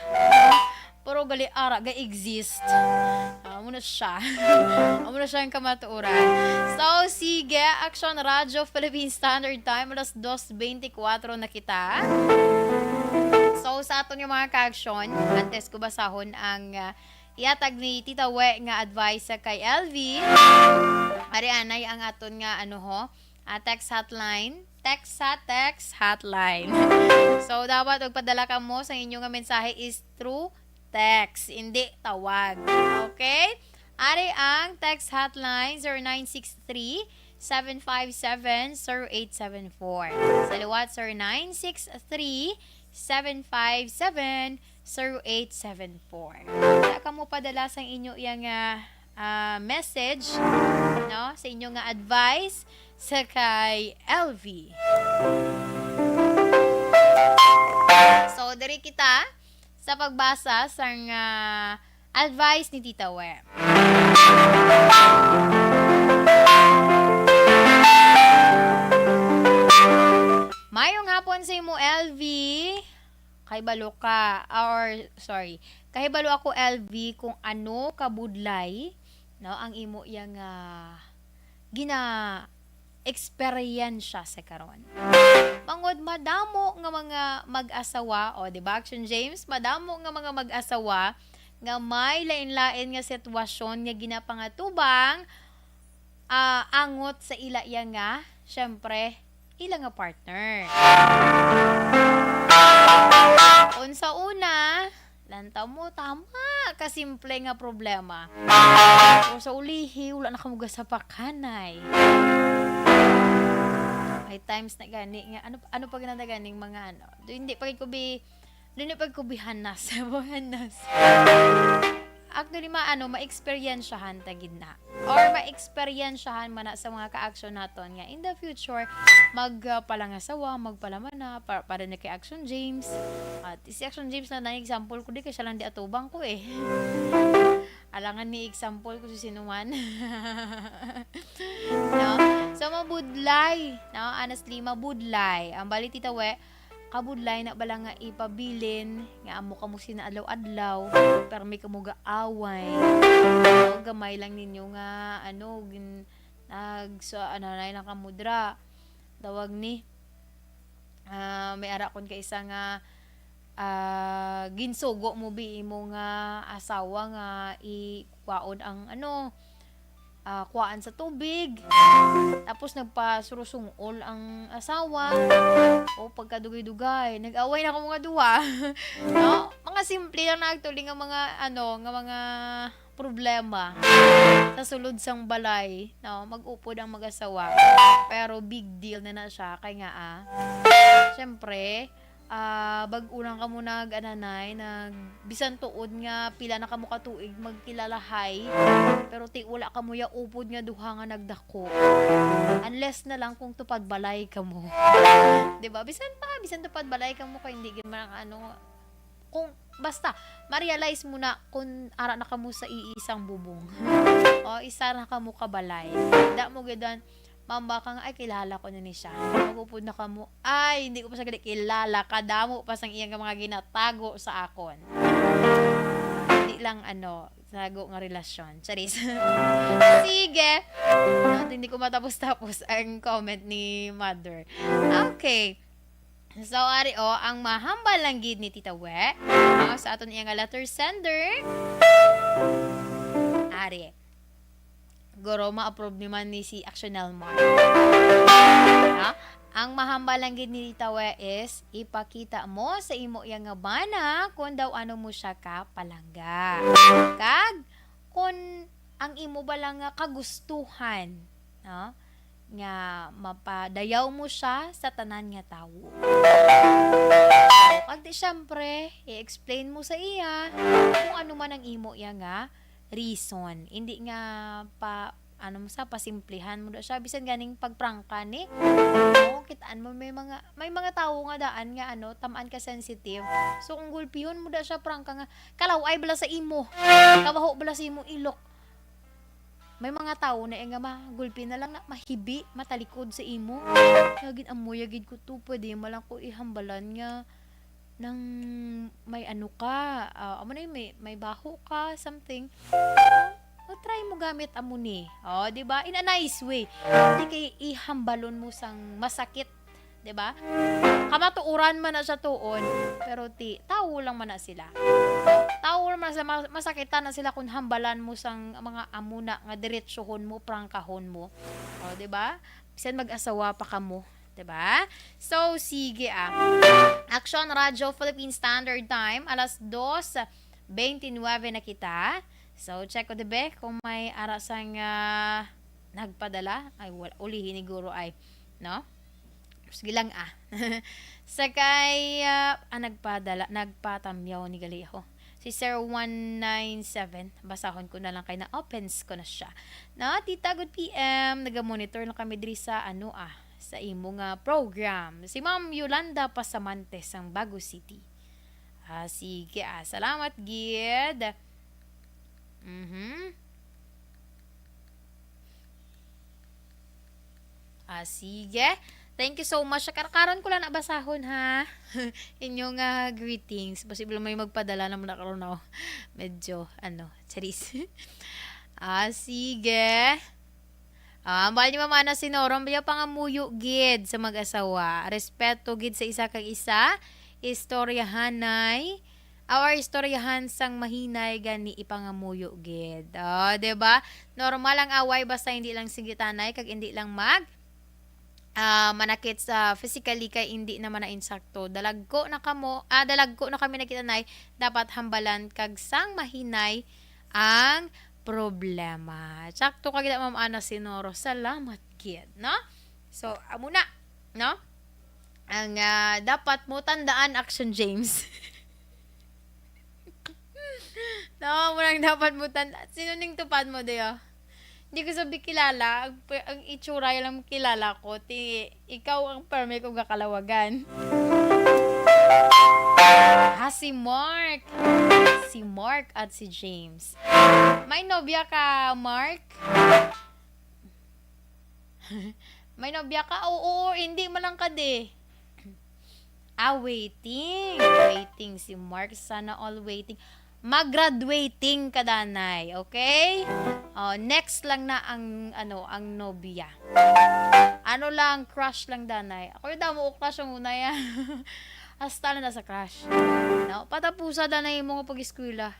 Pero gali ara, ga-exist. Amo na siya. Amo na siya ang kamatuoran. So, sige, Action Radio Philippine Standard Time, alas dos twenty-four na kita. So, sa aton nga mga ka-action, antes ko basahon ang, ah, ihatag ni Tita We nga advice sa kay L V, ari anay ang aton nga, ano ho, ah, text hotline. Text sa text hotline. So, dapat magpadala kamo sa inyo nga mensahe is through text, hindi tawag. Okay? Ari ang text hotline, zero nine six three, seven five seven, zero eight seven four. Sa liwat, zero nine six three, seven five seven, zero eight seven four. Sa kamo padala sang inyo yang, ah, ah, message, no, sa inyo nga advice sa kay L V. So, diri kita sa pagbasa sang, ah, advice ni Tita We. Mayong hapon sa imo, L V. Kahibalo ka, or, sorry, kahibalo ako, L V, kung ano kabudlay, no, ang imo yang, ah, gina-eksperyensya sa karon. Bangod madamo nga mga mag-asawa, o, di ba, Action James? Madamo nga mga mag-asawa nga may lain-lain nga sitwasyon nga ginapangatubang, ah, angot sa ila iya nga, syempre, ila nga partner. Unsa una, lantaw mo, tama, kasimple nga problema. O sa ulihi, wala na kamo gasapakanay. May times na gani nga, ano, ano pa gani na ganing mga ano, do, hindi pa gid ko bi-, do, hindi pa gid ko bihanas. Bihanas. Actually, ma-, ano, ma-eksperyensyahan ta gid na. Or ma-eksperyensyahan man na sa mga ka-action naton nga in the future, mag, ah, palangasawa, magpalamana, pa-, para na kay Action James. At si Action James na nang example ko, di kay siya lang di atubang ko eh. Alangan ni example ko si sinuman. No? So, mabudlay. No? Honestly, mabudlay. Ang bali, Tita We, kabudlay na bala nga ipabilin nga amo kamo sina adlaw-adlaw, permi kamo gaaway. No? Gamay lang ninyo nga, ano, gin-, nag-, sa, ano, na lang kamo dra. Tawag ni, ah, may ara kon kaisa nga, ah, ginsugo mo bi imo nga asawa nga i-, kwaon ang, ano, ah, kuhaan sa tubig. Tapos nagpasurusungol ang asawa. O, pagkadugay-dugay, nag-away na kamo nga duha. No? Mga simple lang na actually nga mga, ano, nga mga problema sa sulod sang balay, no? Mag-upod ang mag-asawa. Pero big deal na na siya. Kay nga, ah, syempre, ah, bag-o lang kamo nag-ananay, nag-, bisan tuod nga pila na kamo ka tuig magkilalahay, pero ti wala kamo ya upod nga duha nga nagdako. Unless na lang kung tupad balay kamo. Di ba? Bisan pa, bisan tupad balay kamo, kay hindi gid man ang ano, kung, basta, ma-realize mo na kung ara na kamo sa iisang bubong. O, isa na kamo ka balay. Da mo gid an-, Ma'am, baka nga, "Ay, kilala ko na ni siya." Magupod na kamo, "Ay, hindi ko pa siya gali kilala. Kadamo pa sang iyang mga ginatago sa akon." Hindi lang, ano, tago nga relasyon. Charis. Sige. At hindi ko matapos-tapos ang comment ni Mother. Okay. So, ari, oh, ang mahambal lang gid ni Tita We, ah, sa aton iya nga letter sender. Ari. Guro, ma-approve ni man ni si Action Elmar. Ha? Ang mahambal lang gid ni Tita We is ipakita mo sa imo iya nga bana kung daw ano mo siya ka palangga. Kag kung ang imo ba lang nga kagustuhan, no? Nga mapadayaw mo siya sa tanan nga tawo. Kag di, syempre, i-explain mo sa iya kung ano man ang imo iya nga reason. Hindi nga pa, ano mo sa, pasimplihan mo da siya. Bisan ganing pagprangka ni, oo, kitaan mo, may mga, may mga tawo nga daan nga, ano, tamaan ka sensitive. So, kung gulpihon mo da siya, prangka nga, "Kalaw-ay bala sa imo. Kabaho bala sa imo ilok." May mga tawo na nga magulpi na lang na mahibi, matalikod sa imo. Kaya gid amoy gid ko to, pwede man lang ko ihambalan nga nang may ano ka, ah, amo na yun, may, may baho ka, something. O, try mo gamit amo ni. O, di ba? In a nice way. Hindi kay ihambalon mo sang masakit, di ba? Kamatuoran man na siya tuon, pero ti, tawo lang man na sila. Tawo lang man na sila, ma-, masakitan na sila kung hambalan mo sang mga amo na nga diretsohon mo, prangkahon mo. O, di ba? Bisan mag-asawa pa kamo, di ba? So, sige, ah. Action Radio Philippine Standard Time, alas dos twenty-nine na kita. So, check ko, dibe, kung may ara sang, ah, nagpadala. Ay, wala. Ulihi ni Guro ay, no? Sige lang, ah. Sa kay, ah, ah, nagpadala, nagpatamyaw ni gali ako. Si Sir one nine seven, basahon ko na lang kay na-opens ko na siya. Na, Tita, good P M, naga-monitor lang kami diri sa, ano, ah, sa imo nga program. Si Ma'am Yolanda Pasamante sang Bago City. Ah, sige, ah, salamat gid. Mhm. Ah, sige. Thank you so much. Karkaron ko lang nabasahon, ha. Inyong, ah, greetings. Posible may magpadala naman na karon, no? Medyo, ano, charis. Ah, sige. Ah, hambal ni Mama na si Noro, ang pangamuyo gid sa mag-asawa. Respeto gid sa isa kag isa. Istoryahanay. Or istoryahan sang mahinay gani ipangamuyo gid. Oh, di ba? Normal ang away basta hindi lang sigitanay kag hindi lang mag, ah, manakit sa physically kay hindi naman na insakto. Dalagko na kamo, ah, dalagko na kami nagkitanay, dapat hambalan kag sang mahinay ang problema. Sakto ka gid, Ma'am Ana Sinoro. Salamat gid, no? So, amo na, no? Ang, ah, dapat mo tandaan, Action James. No, murang dapat mo tandaan. Sino ning tupad mo, Deo? Hindi ko sabi kilala. Ang, ang itsura lang kilala ko. Ti, ikaw ang permi ko gakalawagan. Ah, si Mark. Si Mark at si James. May nobya ka, Mark? May nobya ka? Oo, hindi man lang ka, di. Ah, waiting. Waiting si Mark. Sana all waiting. Mag-graduating ka, danay. Okay? Oh, next lang na ang, ano, ang nobya. Ano lang, crush lang, danay. Ako yung damo ko crush ang una, ya. Hasta na sa crush. No? Patapusa, danay, mo nga pag-eskwela.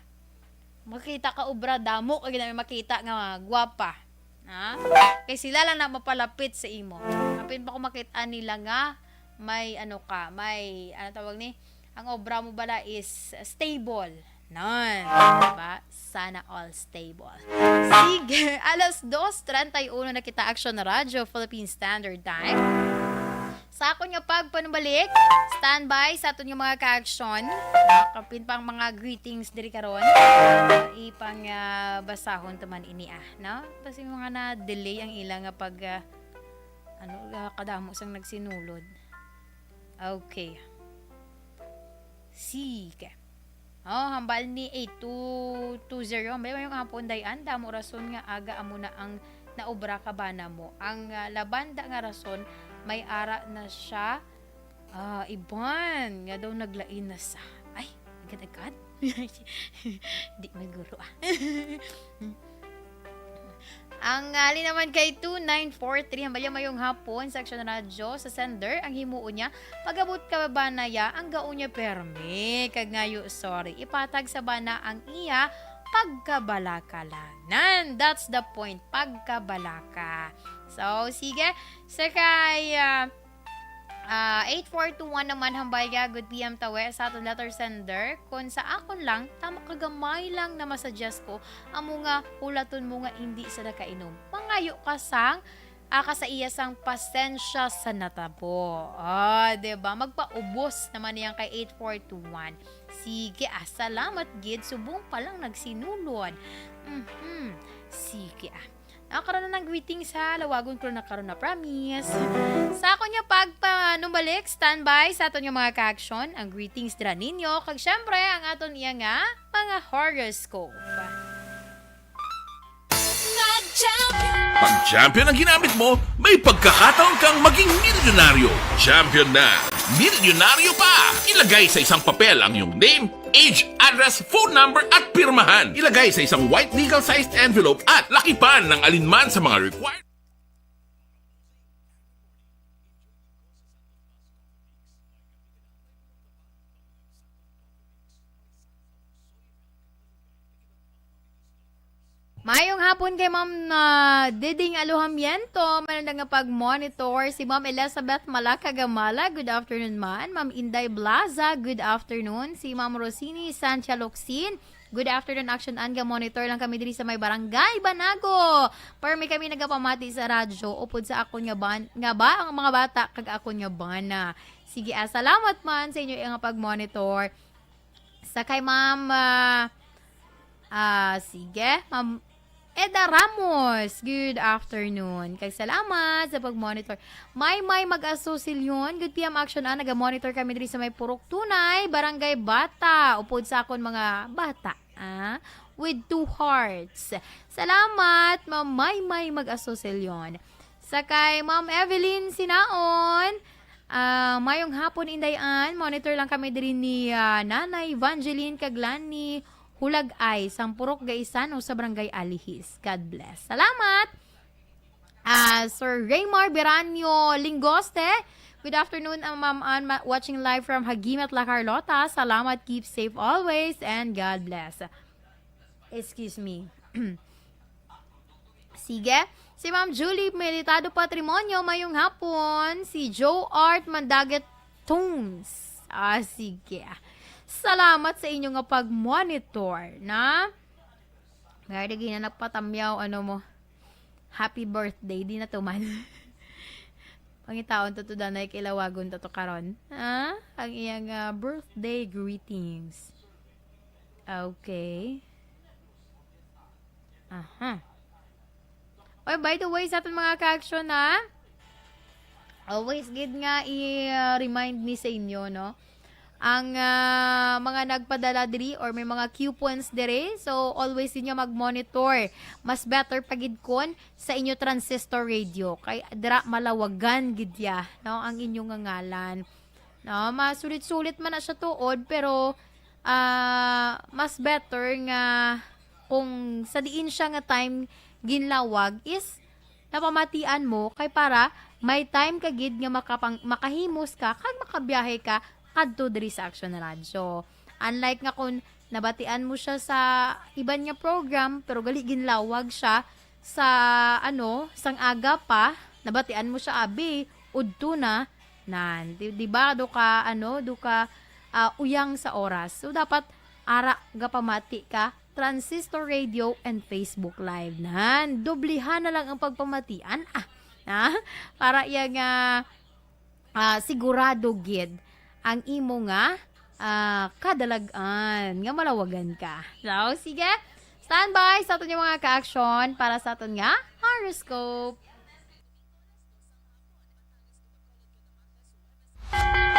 Makita ka obra, damo ka gid na makita nga gwapa. Ha? Kay sila lang na mapalapit sa imo. Apin pa kung makita nila nga may ano ka, may, ano tawag ni? Ang obra mo bala is stable. Nan, diba? Sana all stable. Sige, alas dos treinta y uno na kita, Action Radio Philippine Standard Time. Sa akon nga pagpanumbalik, standby sa aton nga mga ka-action. Kapin pang mga greetings diri karon. Ipang, ah, basahon to man ini, ah, no? Kasi mga na-delay ang ila nga pag, ah, ano, ah, kadamo sang nagsinulod. Okay. Sige. Oh, hambal ni eight two two zero. May, may mga punday-an. Damo rason nga aga amo na ang naobra ka bana mo. Ang, ah, labanda nga rason, may ara na siya, ah, iban nga daw naglain na sa, ay, agad-agad. Di may guro, ah. Ang, ah, ali naman kay two nine four three, hambalya mayong hapon sa Action Radyo, sa sender, ang himuon niya, pag-abot ka bana ya, ang gaon niya permi, kag ngayo, sorry, ipatag sa bana ang iya pagkabalaka lang. Nan, that's the point, pagkabalaka. So, sige, sa kay, ah, ah, eight four two one naman, hambalya, good P M tawe, sa aton letter sender. Kung sa akon lang, tama kagamay lang na masuggest ko, amo nga hulaton mo nga indi sa nakainom. Mangayo ka sang, ah, ka sa iya sang pasensya sa natabo. Ah, di ba? Magpaubos naman niyan kay eight four two one. Sige, ah, salamat gid. Subong pa lang nagsinulod. Mhm. Sige, ah. Ah, karon na ang greetings, ha. Lawagon ko na karon na, promise. Sa akon nga pagpanumbalik, standby sa aton nga mga ka-action, ang greetings dira ninyo, kag syempre, ang aton iya nga mga horoscope. Pag champion ang ginamit mo, may pagkakataon kang maging milyonaryo. Champion na, milyonaryo pa! Ilagay sa isang papel ang iyong name, age, address, phone number, at pirmahan. Ilagay sa isang white legal-sized envelope at lakipan ng alinman sa mga required. Mayong hapon kay Ma'am, ah, Diding Alojamiento, may nanda nga pag-monitor. Si Ma'am Elizabeth Malaka Gamala, good afternoon man. Ma'am Inday Blaza, good afternoon. Si Ma'am Rosini Sancha Locsin, good afternoon, Action An, ga-monitor lang kami diri sa may barangay Banago. Permi kami nagapamati sa radyo, upod sa akon nga ban-, nga ba, ang mga bata kag akon nga bana. Sige, ah, salamat man sa inyo nga pag-monitor. Sa kay Ma'am, ah, ah, sige, Ma'am Eda Ramos, good afternoon. Kag salamat sa pag-monitor. May May Mag-aso Silyon, good P M Action, ah, naga-monitor kami diri sa may Purok Tunay, Barangay Bata, upod sa akon mga bata, ah, with two hearts. Salamat, Ma'am May May Mag-aso Silyon. Sa kay Ma'am Evelyn Sinaon, ah, mayong hapon, Inday Ann. Monitor lang kami diri ni, ah, Nanay Evangeline kag Lani Hulagay, sang Purok Gaisano sa Barangay Alihis. God bless. Salamat! Ah, Sir Raymar Beranio Lingoste, good afternoon, ah, Ma'am Ann, ma-, watching live from Hagimat, La Carlota. Salamat, keep safe always, and God bless. Excuse me. Sige. Si Ma'am Julie Militado Patrimonio, mayong hapon. Si Joe Art Mandaget Tones. Ah, sige. Salamat sa inyo nga pag-monitor, na. May lagi na nagpatamyaw, ano mo, happy birthday. Di na to man. Pangitaon to, to danay, kailawagon to, to karon. Ha? Ang iyang, ah, birthday greetings. Okay. Aha. Oy, by the way, sa aton mga ka-action, ha? Always gid nga i-remind mi sa inyo, no? Ang, ah, mga nagpadala diri or may mga coupons diri, so always din nga mag-monitor. Mas better pa gid kon sa inyo transistor radio, kay dira malawagan gid ya, no, ang inyo nga ngalan. No, masulit-sulit man na siya tuod, pero, ah, mas better nga kung sa diin siya nga time ginlawag is napamatian mo, kay para may time ka gid nga makapang-, makahimos ka kag makabiyahe ka kadto diri sa Action Radyo. Unlike nga kung nabatian mo siya sa iban nga program, pero gali ginlawag siya sa, ano, sang aga pa, nabatian mo siya, abi, udto na, nan. Di, di ba, do ka, ano, do ka, ah, uyang sa oras. So, dapat ara gapamati ka, transistor radio and Facebook Live. Nan, doblehan na lang ang pagpamatian, ah. Ha? Para iya nga, ah, sigurado gid ang imo nga, ah, kadalag-an nga malawagan ka. So, sige. Standby sa aton nga mga ka-action para sa aton nga horoscope.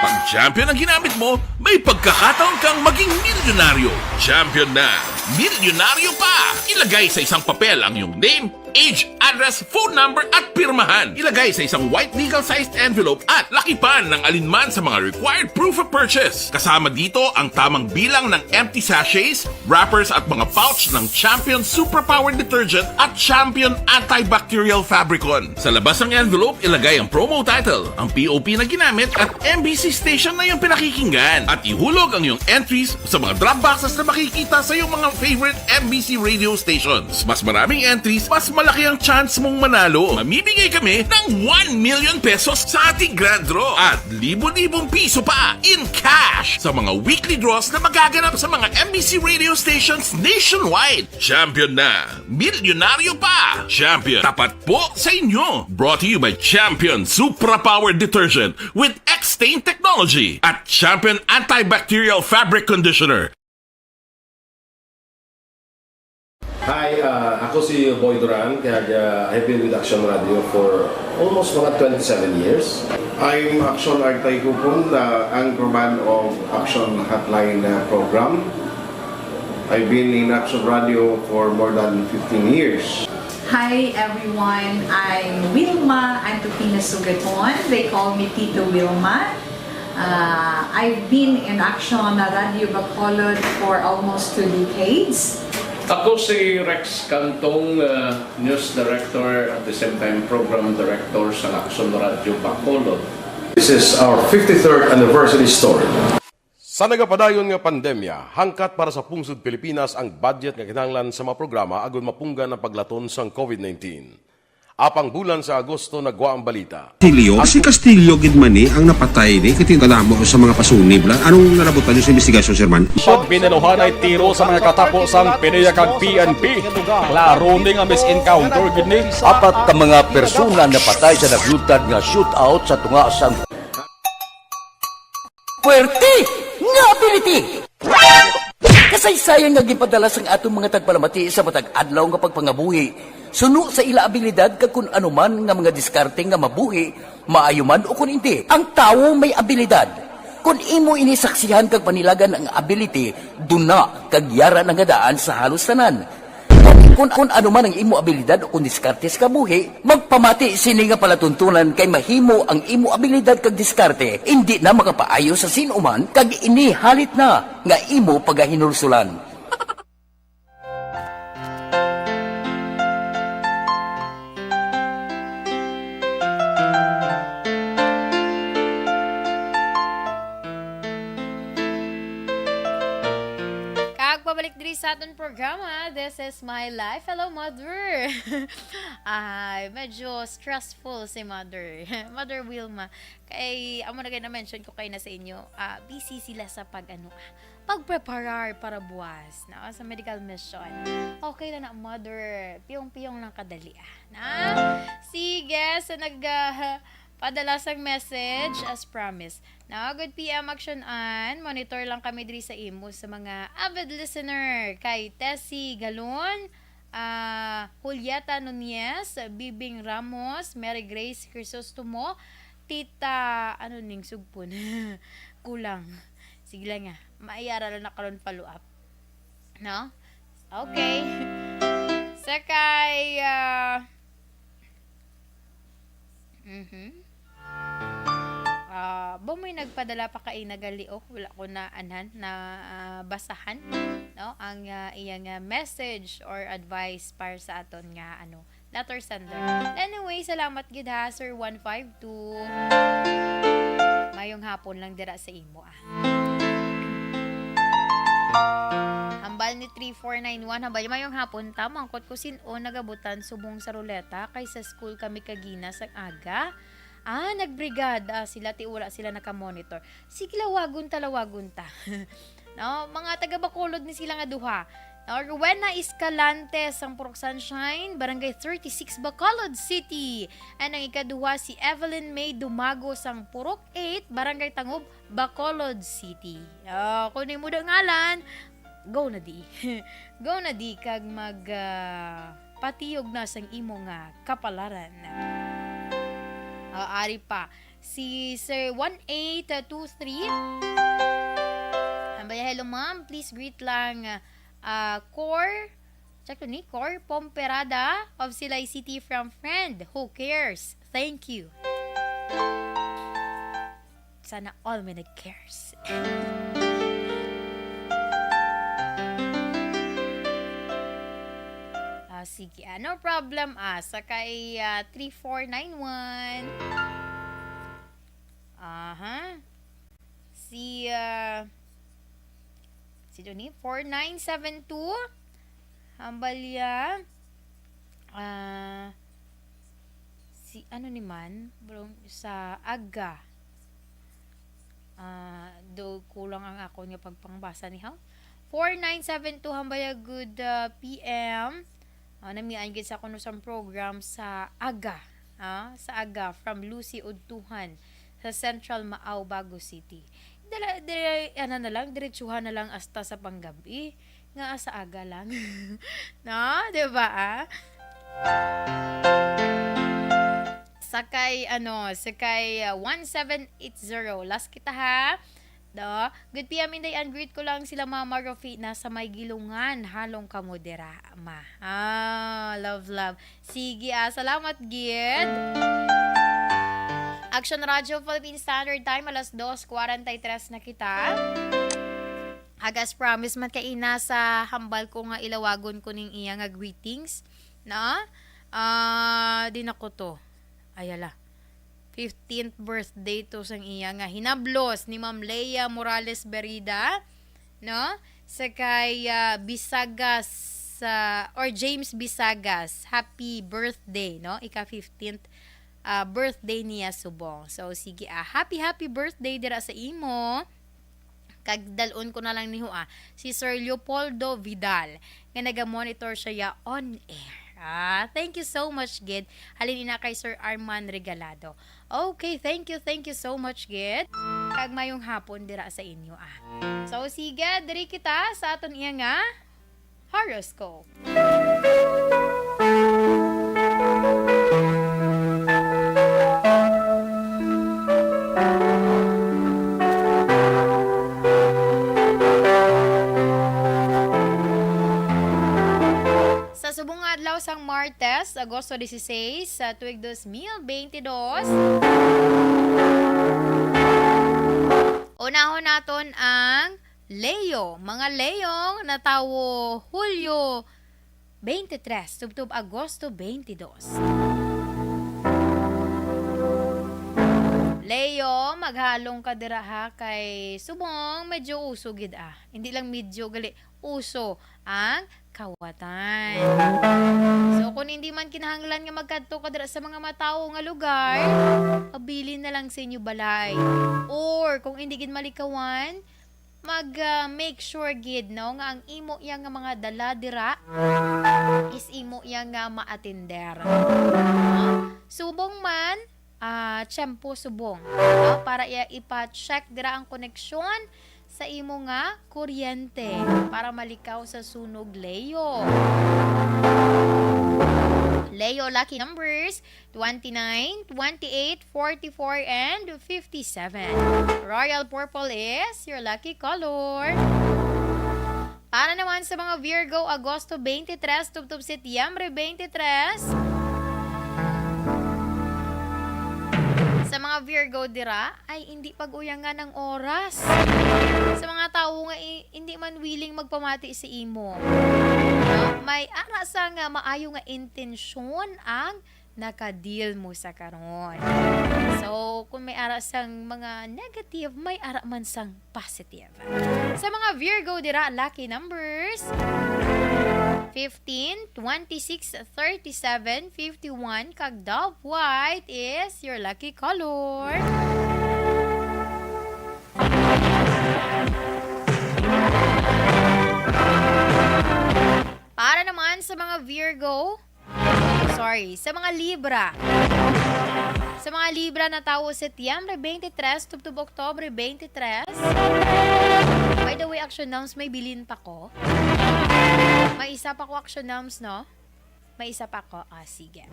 Pag champion ang ginamit mo, may pagkakataon kang maging milyonaryo. Champion na, milyonaryo pa! Ilagay sa isang papel ang iyong name, age, address, phone number, at pirmahan. Ilagay sa isang white legal-sized envelope at lakipan ng alinman sa mga required proof of purchase. Kasama dito ang tamang bilang ng empty sachets, wrappers, at mga pouch ng Champion Suprapower Detergent at Champion Antibacterial Fabricon. Sa labas ng envelope, ilagay ang promo title, ang P O P na ginamit, at M B C station na iyong pinakikinggan. At ihulog ang iyong entries sa mga drop boxes na makikita sa iyong mga favorite M B C radio stations. Mas maraming entries, mas malaki ang chance mong manalo. Mamimigay kami ng one million pesos sa ating grand draw at libo-libong piso pa in cash sa mga weekly draws na magaganap sa mga M B C radio stations nationwide. Champion na! Milyonaryo pa! Champion, tapat po sa inyo! Brought to you by Champion Supra Power Detergent with X-Stain Technology at Champion Antibacterial Fabric Conditioner. Hi, uh, ako si Boy Duran, kag uh, I've been with Action Radio for almost mga twenty-seven years. I'm Action Artay Kupon, the anchorman of Action Hotline uh, program. I've been in Action Radio for more than fifteen years. Hi everyone, I'm Wilma Antupina Sugaton. They call me Tito Wilma. Uh, I've been in Action Radio Bacolod for almost two decades. Ako si Rex Cantong, uh, News Director at the same time Program Director sa Action Radio Bacolod. This is our fifty-third anniversary story. Sa nagapadayon nga pandemya, hangkat para sa pungsod Pilipinas ang budget nga kinahanglan sa mga programa agud mapunggan ang paglaton sang COVID nineteen. Apang bulan sa Agosto nagwa ang balita. Castillo, si Castillo gid man ni ang napatay ni, kay kadamo sa mga pasunib la. Anong nalabutan niyo sa investigasyon, Sir Man? Pag binaluhanay tiro sa mga katapo sang PDEA kag P N P, klaro ni nga mis-encounter gid ni. Apat ka mga persona napatay sa naglutad nga shootout sa tunga sang Puwerte nga ability! Kasaysayan nga ginpadala sang aton mga tagpalamati sa matag adlaw nga pagpangabuhi suno sa ila abilidad kag kun ano man nga mga diskarte nga mabuhi, maayo man o kun indi. Ang tawo may abilidad. Kun imo ini saksihan kag panilagan ang ability, duna kag yara na nga daan sa halos tanan. Kun, kun ano man ang imo abilidad o kun diskarte sa kabuhi, magpamati sini nga palatuntunan kay mahimo ang imo abilidad kag diskarte indi na makapaayo sa sin-o man kag ini halit na nga imo pagahinulsulan. Kag pabalik diri sa aton programa, This is My Life. Hello, Mother! Ay, medyo stressful si Mother. Mother Wilma. Kay, amo na kayo na-mention ko kayo na sa inyo, ah, busy sila sa pag, ano, ah, pagpreparar para buwas na sa medical mission. Okay na na, Mother. Piyong-piyong lang kadali, ah. Na? Sige, sa nag, ah, padala sang message, as promised. Na, good P M Action Ann, monitor lang kami diri sa imo sa mga avid listener kay Tessie Galon, ah, Julieta Nunez, Bibing Ramos, Mary Grace Crisostomo, Tita, ano ning sugpon? Kulang. Sige lang nga. Maiyara lang na karon follow up. No? Okay. Sa kay, ah, mhm. Ah, ba may nagpadala pa kay nagali, oh, wala ko na anhan na, ah, basahan, no? Ang, ah, iyang, ah, message or advice para sa aton nga, ano, letter sender. Anyway, salamat gid ha, Sir one five two. Mayong hapon lang dira sa imo, ah. Hambal ni three four nine one, hambal, mayong hapon, ta, mangkot ko sin-o nagabutan subong sa ruleta kay sa school kami kagina sang aga. Ah, nagbrigada sila, ti wala sila naka-monitor. Sige, lawagon ta, lawagon ta. No, mga taga Bacolod ni sila nga duha. No, Rowena Escalante sang Purok Sunshine, Barangay thirty-six, Bacolod City. And ang ikaduha, si Evelyn May Dumago sang Purok eight, Barangay Tangub, Bacolod City. Oh, kung imo da ngalan, go na di. Go na di kag mag, ah, patiyog na sang imo nga kapalaran. Ah, ari pa, si Sir one eight two three. Ambaya, hello ma'am, please greet lang, ah, Core Check to ni Cor Pomperada of Silay City from friend. Who cares? Thank you. Sana all may nag-cares. Ah, sige, ah, no problem, ah. Sa kay, ah, three four nine one. Aha. Si, ah, si Johnny, four nine seven two. Hambalya. Ah, si, ano ni man? Bro, sa Aga. Ah, do kulang ang akon nga pagpangbasa ni, ha? Four nine seven two, Hambalya, good, ah, P M. Ah, namian gid sa kuno sang program sa Aga. Ah, sa Aga, from Lucy Udtuhan, sa Central Maaw, Bago City. Dala, dala, ano na lang, diretsuhan na lang hasta sa panggab-i. Nga sa Aga lang. No? Di ba, ah? Sa kay, ano, sa kay, ah, one seven eight zero. Last kita, ha? Do. Good P M, Inday Ann. Greet ko lang sila Mama Rufina sa may Gilungan. Halong kamo dira, ma. Ah, love, love. Sige, ah, salamat gid. Action Radio Philippine Standard Time, alas dos cuarenta y tres na kita. Ag as promise man kay ina sa hambal ko nga ilawagon ko ning iya nga greetings, na, ah, di na ko to. Ayala. Fifteenth birthday to sang iya nga hinablos ni Ma'am Leia Morales Berida, no? Sa kay, ah, Bisagas, ah, or James Bisagas, happy birthday, no? Ika fifteenth, ah, birthday niya subong. So, sige, ah, happy, happy birthday dira sa imo. Kag dal-on ko na lang niho, ah, si Sir Leopoldo Vidal, nga naga-monitor siya ya on air. Ah, thank you so much, gid. Halin ina kay Sir Arman Regalado. Okay, thank you, thank you so much, gid. Kag mayong hapon dira sa inyo, ah. So, sige, diri kita sa aton iya nga horoscope. Sa subong nga adlaw sang Martes, Agosto dieciséis, sa tuig dos mil veintidós, unahon naton ang Leo, mga Leong natawo Hulyo twenty-three tubtob Agosto twenty-two. Leo, maghalong ka dira ha, kay subong medyo uso gid ah. Hindi lang medyo, gali uso ang kawatan. So, kung hindi man kinahanglan nga magkadto ka dira sa mga matawo nga lugar, abilin na lang sa inyo balay. Or, kung hindi gid malikawan, mag, ah, make sure gid, no, nga ang imo iya nga mga dala dira is imo iya nga maatender. No? Subong man, ah, tiyempo subong, no? Para iya ipa-check dira ang koneksyon sa imo nga kuryente para malikaw sa sunog, Leo. Leo lucky numbers, twenty-nine, twenty-eight, forty-four, and fifty-seven. Royal purple is your lucky color. Para naman sa mga Virgo, Agosto twenty-three tubtob Setyembre twenty-three, sa mga Virgo dira, ay hindi pag-uyangan ang oras. Sa mga tawo nga i-, hindi man willing magpamati sa imo, no? May ara sa nga maayo nga intensyon ang naka-deal mo sa karon. So, kung may ara sang mga negative, may ara man sang positive. Sa mga Virgo dira, lucky numbers, fifteen, twenty-six, thirty-seven, fifty-one, kag Dove White is your lucky color. Para naman sa mga Virgo, sorry, sa mga Libra. Sa mga Libra natawo Setyembre twenty-three tubtob Oktobre twenty-three. By the way, action noms, may bilin pa ko. May isa pa ko action noms, no? May isa pa ko. Ah, sige.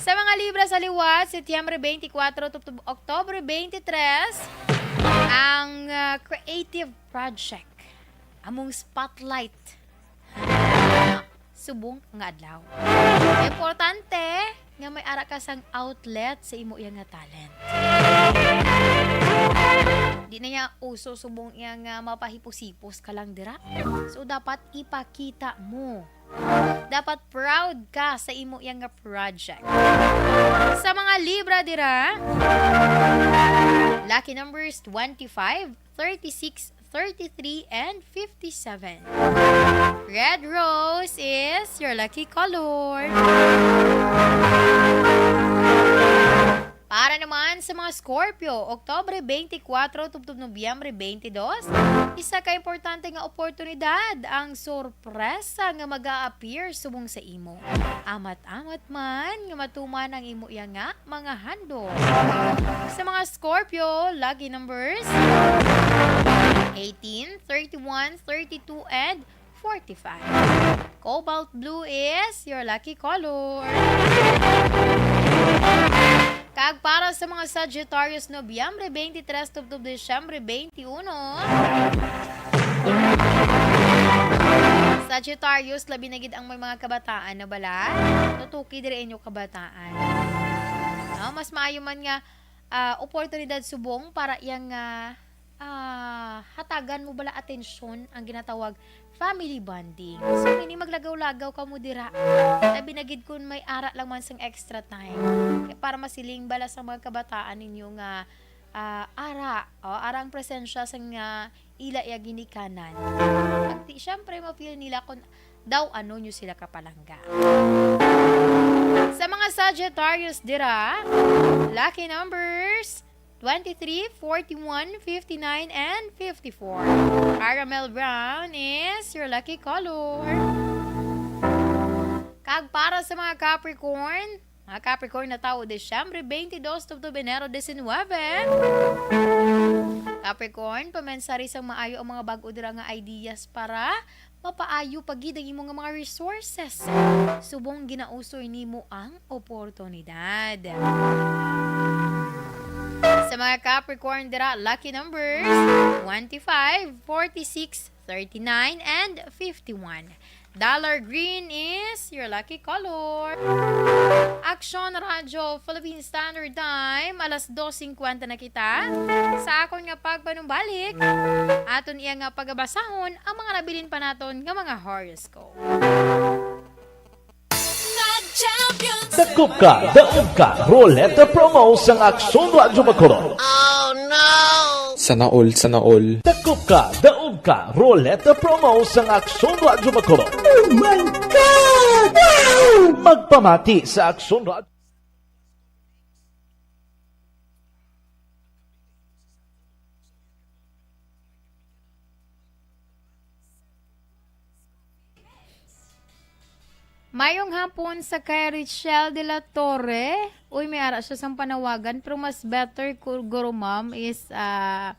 Sa mga Libra sa liwat, Setyembre twenty-four tubtob Oktobre twenty-three, ang, ah, creative project, among spotlight subong nga adlaw. Importante nga may ara ka sang outlet sa imo iya nga talent. Di na niya uso subong iya nga mapahipos-hipos ka lang dira. So, dapat ipakita mo. Dapat proud ka sa imo iya nga project. Sa mga Libra dira, lucky numbers twenty-five, thirty-six, thirty-three, and fifty-seven. Red rose is your lucky color. Para naman sa mga Scorpio, Oktubre twenty-four tubtob Nobyembre twenty-two, isa ka importante nga oportunidad ang sorpresa nga mag-a-appear subong sa imo. Amat-amat man nga matuman ang imo iya nga mga handog. Sa mga Scorpio, lucky numbers eighteen, thirty-one, thirty-two, and forty-five. Cobalt blue is your lucky color. Kag para sa mga Sagittarius, Nobyembre twenty-three tubtob Disyembre twenty-one. Sagittarius, labi na gid ang may mga kabataan na bala. Tutuki diri inyo kabataan. No, mas maayo man nga, ah, oportunidad subong para iyang, ah, ah, hatagan mo bala atensyon ang ginatawag family bonding. So, ini maglagaw-lagaw kamo dira. Labi na gid kun may ara lang man sang extra time. Kay para masiling bala sa mga kabataan ninyo nga, ah, ara, o, ara ang presensya sang, ah, ila iya ginikanan. Pag ti-, syempre, ma-feel nila kung daw ano nyo sila kapalangga. Sa mga Sagittarius dira, lucky numbers twenty-three, forty-one, fifty-nine, and fifty-four. Caramel brown is your lucky color. Kag para sa mga Capricorn, mga Capricorn na tawo, Disyembre twenty-two tubtob Enero diecinuebe. Capricorn, pamensari sang maayo ang mga bag-o dira nga ideas para mapaayo pa gid ang imo nga mga resources. Subong ginausoy nimo ang oportunidad. Sa mga Capricorn dira, lucky numbers twenty-five, forty-six, thirty-nine, and fifty-one. Dollar green is your lucky color. Aksyon Radyo Philippine Standard Time, alas dos singkwenta na kita. Sa akon nga pagpanumbalik, aton iya nga pagabasahon ang mga nabilin pa naton nga mga horoscope. Nag-champion Dakop ka, daog ka, Roleta Promo sang Aksyon Radyo Bacolod. Sana all, sana all. Dakop ka, daog ka, Roleta Promo sang Aksyon Radyo Bacolod. Oh my God! Wow! Magpamati sa Aksyon Radyo. Mayong hapon sa kay Richelle de la Torre. Uy, may ara siya sang panawagan, pero mas better, ku-, guro, ma'am, is, ah,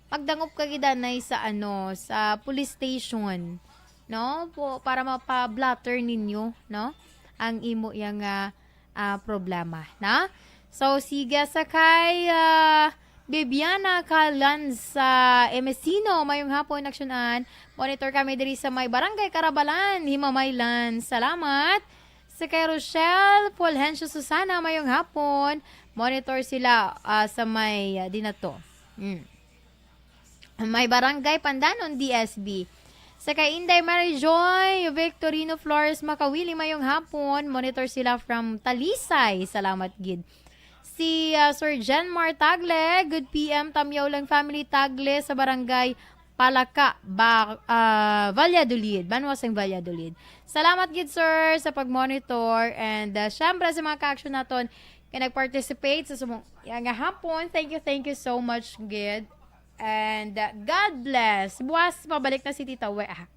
magdangop ka gid anay sa, ano, sa police station, no? Po, para mapa-blotter ninyo, no? Ang imo yang, ah, ah, problema, na? So, sige, sa kay, ah, Bibiana Calan sa Emesino, mayong hapon, Aksyonan. Monitor kami diri sa may Barangay Carabalan, Himamaylan. Salamat. Sa kay Rochelle Fulgencio Susana, mayong hapon. Monitor sila, ah, sa may, ah, di na to. Mm. May Barangay Pandanon, D S B. Sa kay Inday Mary Joy Victorino Flores Makawili, mayong hapon. Monitor sila from Talisay. Salamat gid. Si, ah, Sir Jenmar Tagle, good P M, Tamyaw lang family, Tagle sa Barangay Palaka, ba, ah, Valladolid, Banwa sang Valladolid. Salamat gid, sir, sa pag-monitor and, ah, syempre sa mga ka-action naton nga nag-participate sa sumong nga hapon. Thank you, thank you so much gid. And, uh, God bless. Buwas, pabalik na si Tita We, ah.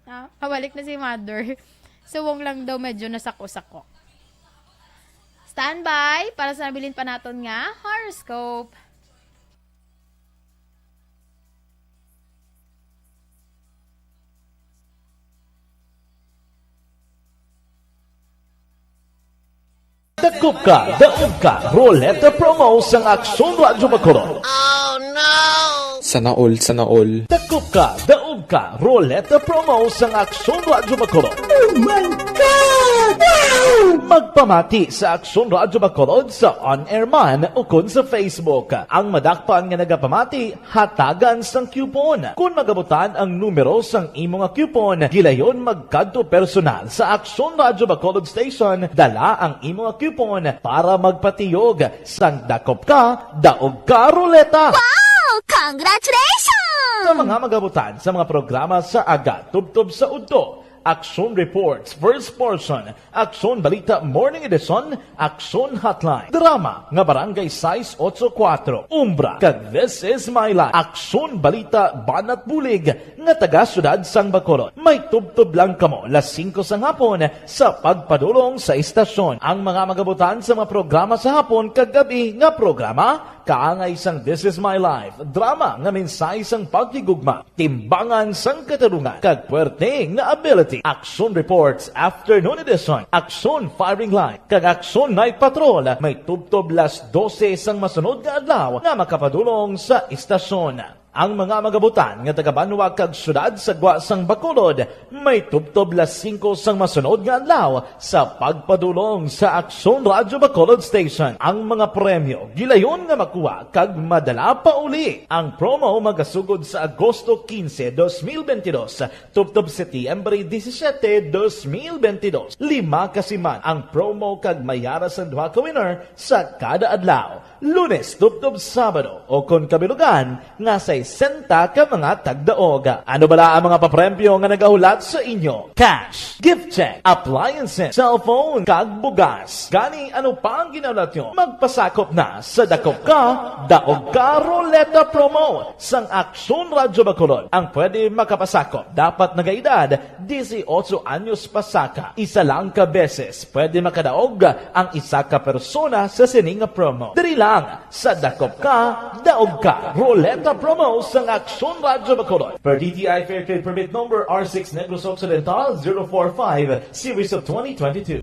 Ah, pabalik na si Mother. Suwong lang daw, medyo nasako-sako. Standby para sa nabilin pa naton nga horoscope. Dakop ka, daog ka, Roleta Promo sang Aksyon Radyo Bacolod. Oh, no! Sana all, sana all. Dakop ka, daog ka, Roleta Promo sang Aksyon Radyo Bacolod. Oh my God! Wow! Magpamati sa Aksyon Radyo Bacolod sa on-air man ukon sa Facebook. Ang madakpan nga nagapamati, hatagan sang coupon. Kon magabutan ang numero sang imo nga coupon, gilayon magkadto personal sa Aksyon Radyo Bacolod Station, dala ang imo nga coupon para magpatiyog sang Dakop Ka, Daog Ka Roleta. Wow! Congratulations! Sa mga magabutan sa mga programa sa aga tubtob sa udto, Aksyon Reports, First Portion, Aksyon Balita Morning Edition, Aksyon Hotline, drama nga Barangay sais ocho kuwatro, Umbra, kag This Is My Life, Aksyon Balita Banat Bulig nga taga Siyudad sang Bacolod. May tubtob lang kamo las singko sang hapon sa pagpadulong sa istasyon. Ang mga magabutan sa mga programa sa hapon kag gab-i nga programa, kaangay sang This Is My Life, drama nga mensahe sang paghigugma, timbangan sang katarungan, kag puwerte nga ability. Aksyon Reports Afternoon Edition, Aksyon Firing Line, kag Aksyon Night Patrol may tubtob las dose sang masunod nga adlaw nga makapadulong sa istasyon. Ang mga magabutan nga taga-banwa kag siyudad sa gwa sang Bacolod may tubtob las singko sang masunod nga adlaw sa pagpadulong sa Aksyon Radyo Bacolod Station. Ang mga premyo gilayon nga makuha kag madala pa uli. Ang promo magasugod sa Agosto quince, dos mil veintidós, tubtob Setyembre disisiete, dos mil veintidós. Lima ka siman ang promo kag may ara sang duha ka winner sa kada adlaw, Lunes tubtob Sabado, o kon kabilugan nga sesenta ka mga tagdaog. Ano bala ang mga papremyo nga nagahulat sa inyo? Cash, gift check, appliances, cellphone, kag bugas. Gani, ano pa ang ginahulat nyo? Magpasakop na sa Dakop Ka, Daog Ka Roleta Promo sang Aksyon Radyo Bacolod. Ang pwede makapasakop dapat nagaedad disiotso anyos pa saka. Isa lang ka beses pwede makadaog ang isa ka persona sa sini nga promo. Diri lang sa Dakop Ka, Daog Ka Roleta Promo sang Aksyon Radyo Bacolod. Per D T I Fair Trade Permit Number R six Negros Occidental zero four five, Series of twenty twenty-two.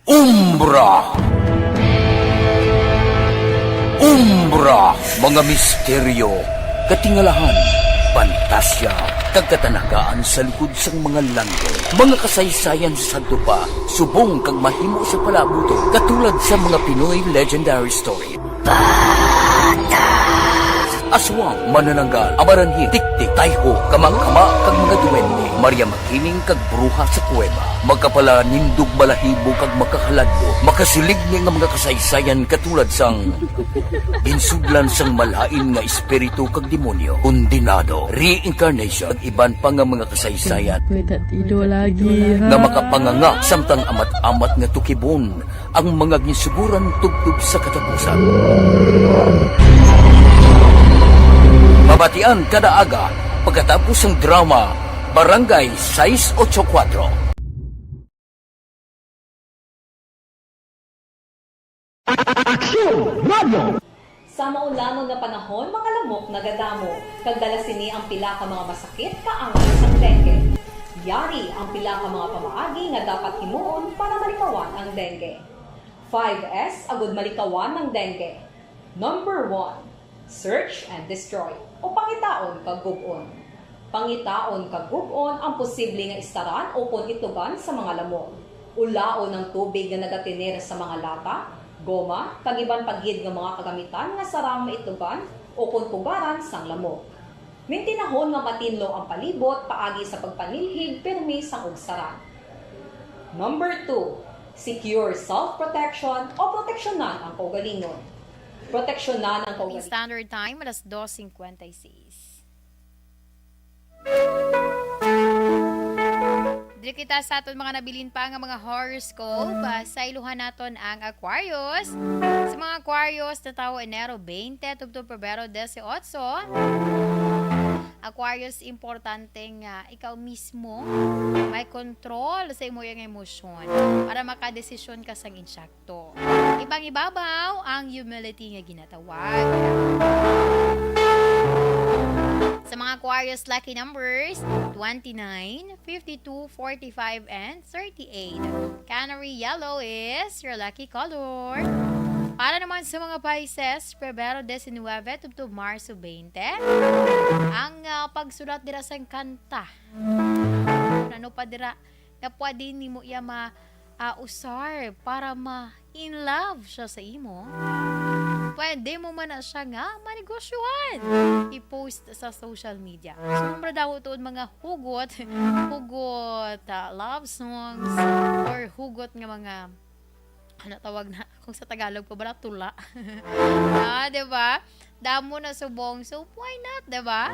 Umbra. Umbra, mga misteryo, katingalahan, pantasya, kag katanagaan sa likod sang mga langit. Mga kasaysayan sa sadto pa, subong kag mahimo sa palaabuton, katulad sa mga Pinoy legendary story. Aswang, manananggal, amaranhit, tiktik, tayho, kamangkama, kag mga duwende, Maria Makiling kag bruha sa kuweba, makapalanindog balahibo kag makahaladlo, makasiligni nga mga kasaysayan katulad sang ginsudlan sang malain nga espiritu kag demonyo, kondenado, reincarnation, kag iban pa nga mga kasaysayan May tatido lagi, ha? nga makapanganga samtang amat-amat nga tukibon ang mga ginsuguran tubtob sa katapusan. Mabatian kada aga pagkatapos sang drama Barangay sais ocho kuwatro. Aksyon Radio! Sa maulanon nga panahon, mga lamok nagadamo, kag dala sini ang pila ka mga masakit kaangay sang dengue. Yari ang pila ka mga pamaagi nga dapat himuon para malikawan ang dengue. Five S agud malikawan ang dengue. Number one, search and destroy, o pangitaon kag gub-on. Pangitaon kag gub-on ang posible nga istaran ukon itlogan sa mga lamok. Ulaon ang tubig nga nagatener sa mga lata, goma, kag iban pa gid nga mga kagamitan nga sarang maitlogan ukon pugaran sang lamok. Mintinahon nga matinlo ang palibot paagi sa pagpanilhig pirmi sang ugsaran. Number two, secure self-protection o proteksyonan ang kaugalingon. Proteksyonan ang kaugalingon. Standard Time, alas dos cincuenta y seis. Diri kita sa aton mga nabilin pa nga mga horoscope. Ah, sayluhan naton ang Aquarius. Sa mga Aquarius, natawo Enero twenty, tubtob Pebrero dieciocho. Aquarius, importante nga ikaw mismo may control sa imo nga emosyon para makadesisyon ka sang insakto. Ibang ibabaw ang humility nga ginatawag. Sa Mga Aquarius lucky numbers, twenty-nine, fifty-two, forty-five, and thirty-eight. Canary yellow is your lucky color. Para naman sa mga Pisces, Pebrero diecinuebe tubtob Marso twenty. Ang, ah, pagsulat dira sang kanta. Ano pa dira nga pwede nimo iya ma, ah, usar para ma in love siya sa imo? Pwede mo man na siya nga manegosyohan. I-post sa social media. So, mura daw tuod mga hugot, hugot, ah, love songs, or hugot nga mga, ano tawag na, kung sa Tagalog pa ba, tula. Ah, di ba? Damo na subong. So, why not, di ba?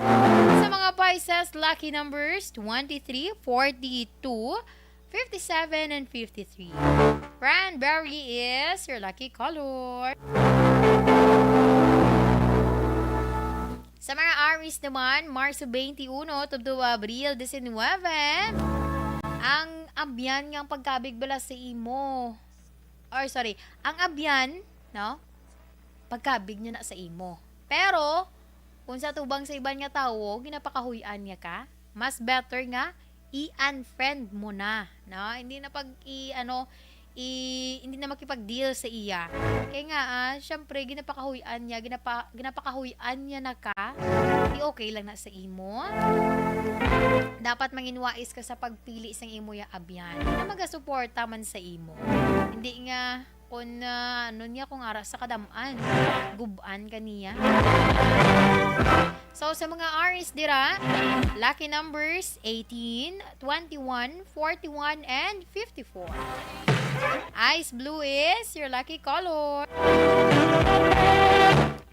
Sa mga Pisces, lucky numbers, twenty-three, forty-two, fifty-seven, and fifty-three. Cranberry is your lucky color. Sa mga Aries naman, Marso twenty-one tubtob Abril diecinuebe, ang abyan nga ang pagkabig bala sa imo. Or sorry, ang abyan, no? Pagkabig niya na sa imo. Pero, kung sa tubang sa iban nga tawo, ginapakahuy-an niya ka, mas better nga i-unfriend mo na, no? Hindi na pag i-, ano, i-, hindi na makipag-deal sa iya. Kaya nga, ah, syempre, ginapakahuy-an niya, ginapa-, ginapakahuy-an niya na ka, di okay lang na sa imo. Dapat manginwais ka sa pagpili sang imo ya abyan. Nga magasuporta man sa imo. Hindi nga, kung, ah, ano niya, kung ara sa kadam-an, gub-an ka niya. So, sa mga Aries dira, lucky numbers, eighteen, twenty-one, forty-one, and fifty-four. Ice blue is your lucky color.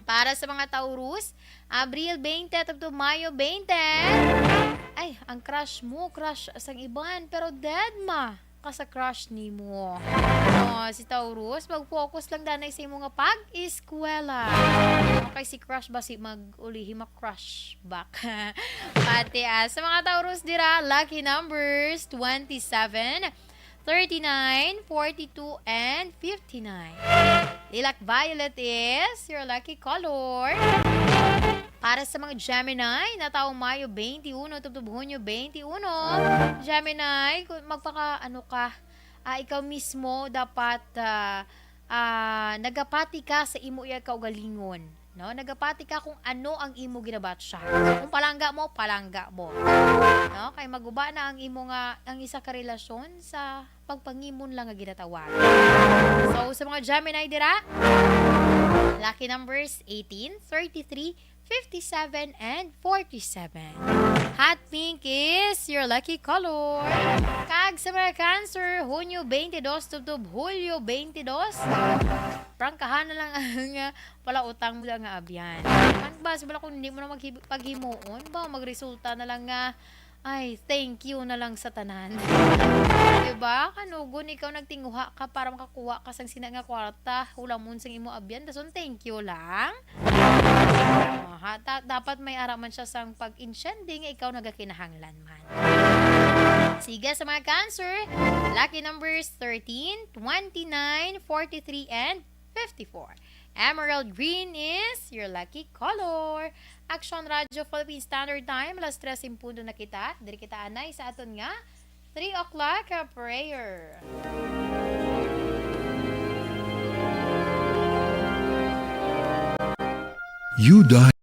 Para sa mga Taurus, Abril twenty tubtob Mayo twenty. Ay, ang crush mo, crush sang iban, pero dead ma ka sa crush nimo. Oh, si Taurus, mag-focus lang danay sa imo nga pag-eskwela. Okay, si crush ba si mag-ulihi, ma-crush back? Pati, ah, sa mga Taurus dira, lucky numbers, twenty-seven, thirty-nine, forty-two, and fifty-nine. Lilac violet is your lucky color. Para sa mga Gemini, na taong Mayo twenty-one tubtob Hunyo twenty-one, Gemini, kung magpaka-, ano ka, ah, ikaw mismo dapat, ah, ah, nagapati ka sa imo iya kaugalingon, no? Nagapati ka kung ano ang imo ginabatya. Kung palangga mo, palangga mo. No? Kay maguba na ang imo nga, ang isa ka relasyon sa pagpangimon lang nga ginatawag. So, sa mga Gemini dira, lucky numbers eighteen, thirty-three, fifty-seven, and forty-seven. Hot pink is your lucky color. Kag sa mga Cancer, Hunyo twenty-two tubtob Hulyo twenty-two, prangkahan na lang ang, ah, palautang mo nga abyan. Ang bas, wala kung hindi mo na maghi-, paghimuon ba, magresulta na lang nga, ay, thank you na lang sa tanan. Diba? Kanugon ikaw nagtinguha ka para makakuha ka sang sina nga kwarta, hulamon sang imo abyan, dason thank you lang. Aha, ta-, dapat may ara man siya sang pag-insyende nga ikaw nagakinahanglan man. Sige, sa mga Cancer, lucky numbers thirteen, twenty-nine, forty-three, and fifty-four. Emerald green is your lucky color. Action Radio Philippine Standard Time, alas tres en punto na kita. Diri kita anay sa aton nga three o'clock, uh, prayer. You died,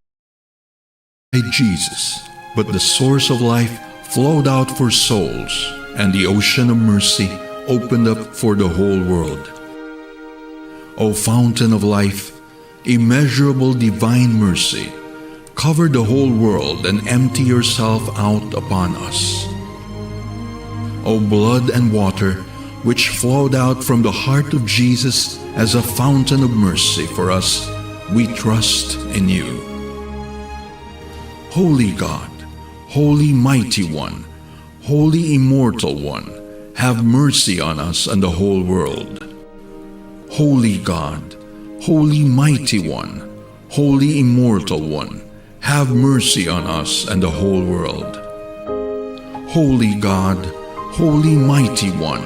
Jesus, but the source of life flowed out for souls, and the ocean of mercy opened up for the whole world. O fountain of life, immeasurable divine mercy, cover the whole world and empty yourself out upon us. O blood and water, which flowed out from the heart of Jesus as a fountain of mercy for us, we trust in you. Holy God, Holy Mighty One, Holy Immortal One, have mercy on us and the whole world. Holy God, Holy Mighty One, Holy Immortal One, have mercy on us and the whole world. Holy God, Holy Mighty One,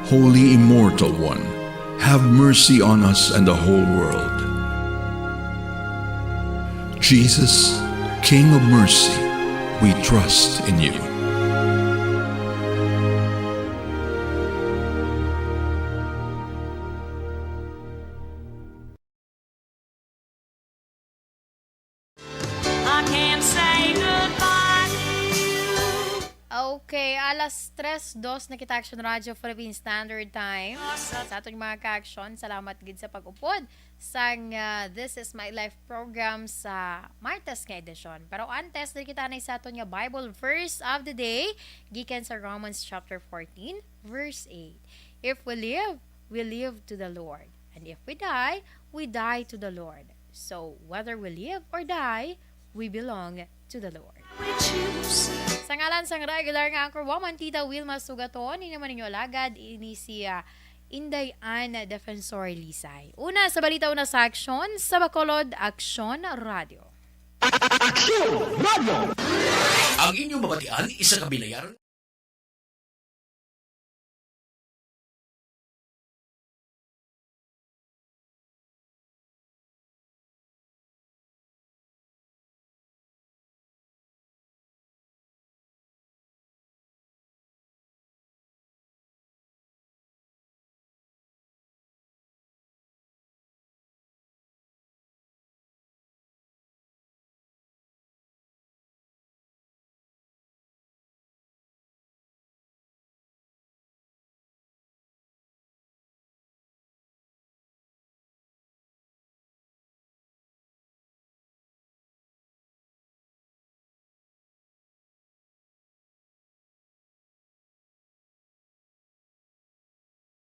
Holy Immortal One, have mercy on us and the whole world. Jesus, King of mercy, We trust in you. I can't say goodbye to you. Okay, alas tres dos na kita, Action Radio Philippine Standard Time. Sa aton mga ka-action, salamat gid sa pag-upod sang ah, This Is My Life program sa Martes nga edisyon. Pero antes, diri kita na sa aton nga Bible verse of the day, gikan sa Romans chapter fourteen, verse eight. If we live, we live to the Lord. And if we die, we die to the Lord. So, whether we live or die, we belong to the Lord. We choose. Sa ngalan sang regular nga anchor woman, Tita Wilma Sugaton, ini man ninyo alagad, ini si ah, Inday Ann Defensor Lisay. Una sa balita, una sa aksyon, sa Bacolod, Aksyon Radio. Aksyon Radio! Ang inyong mabatian, isa ka binayaran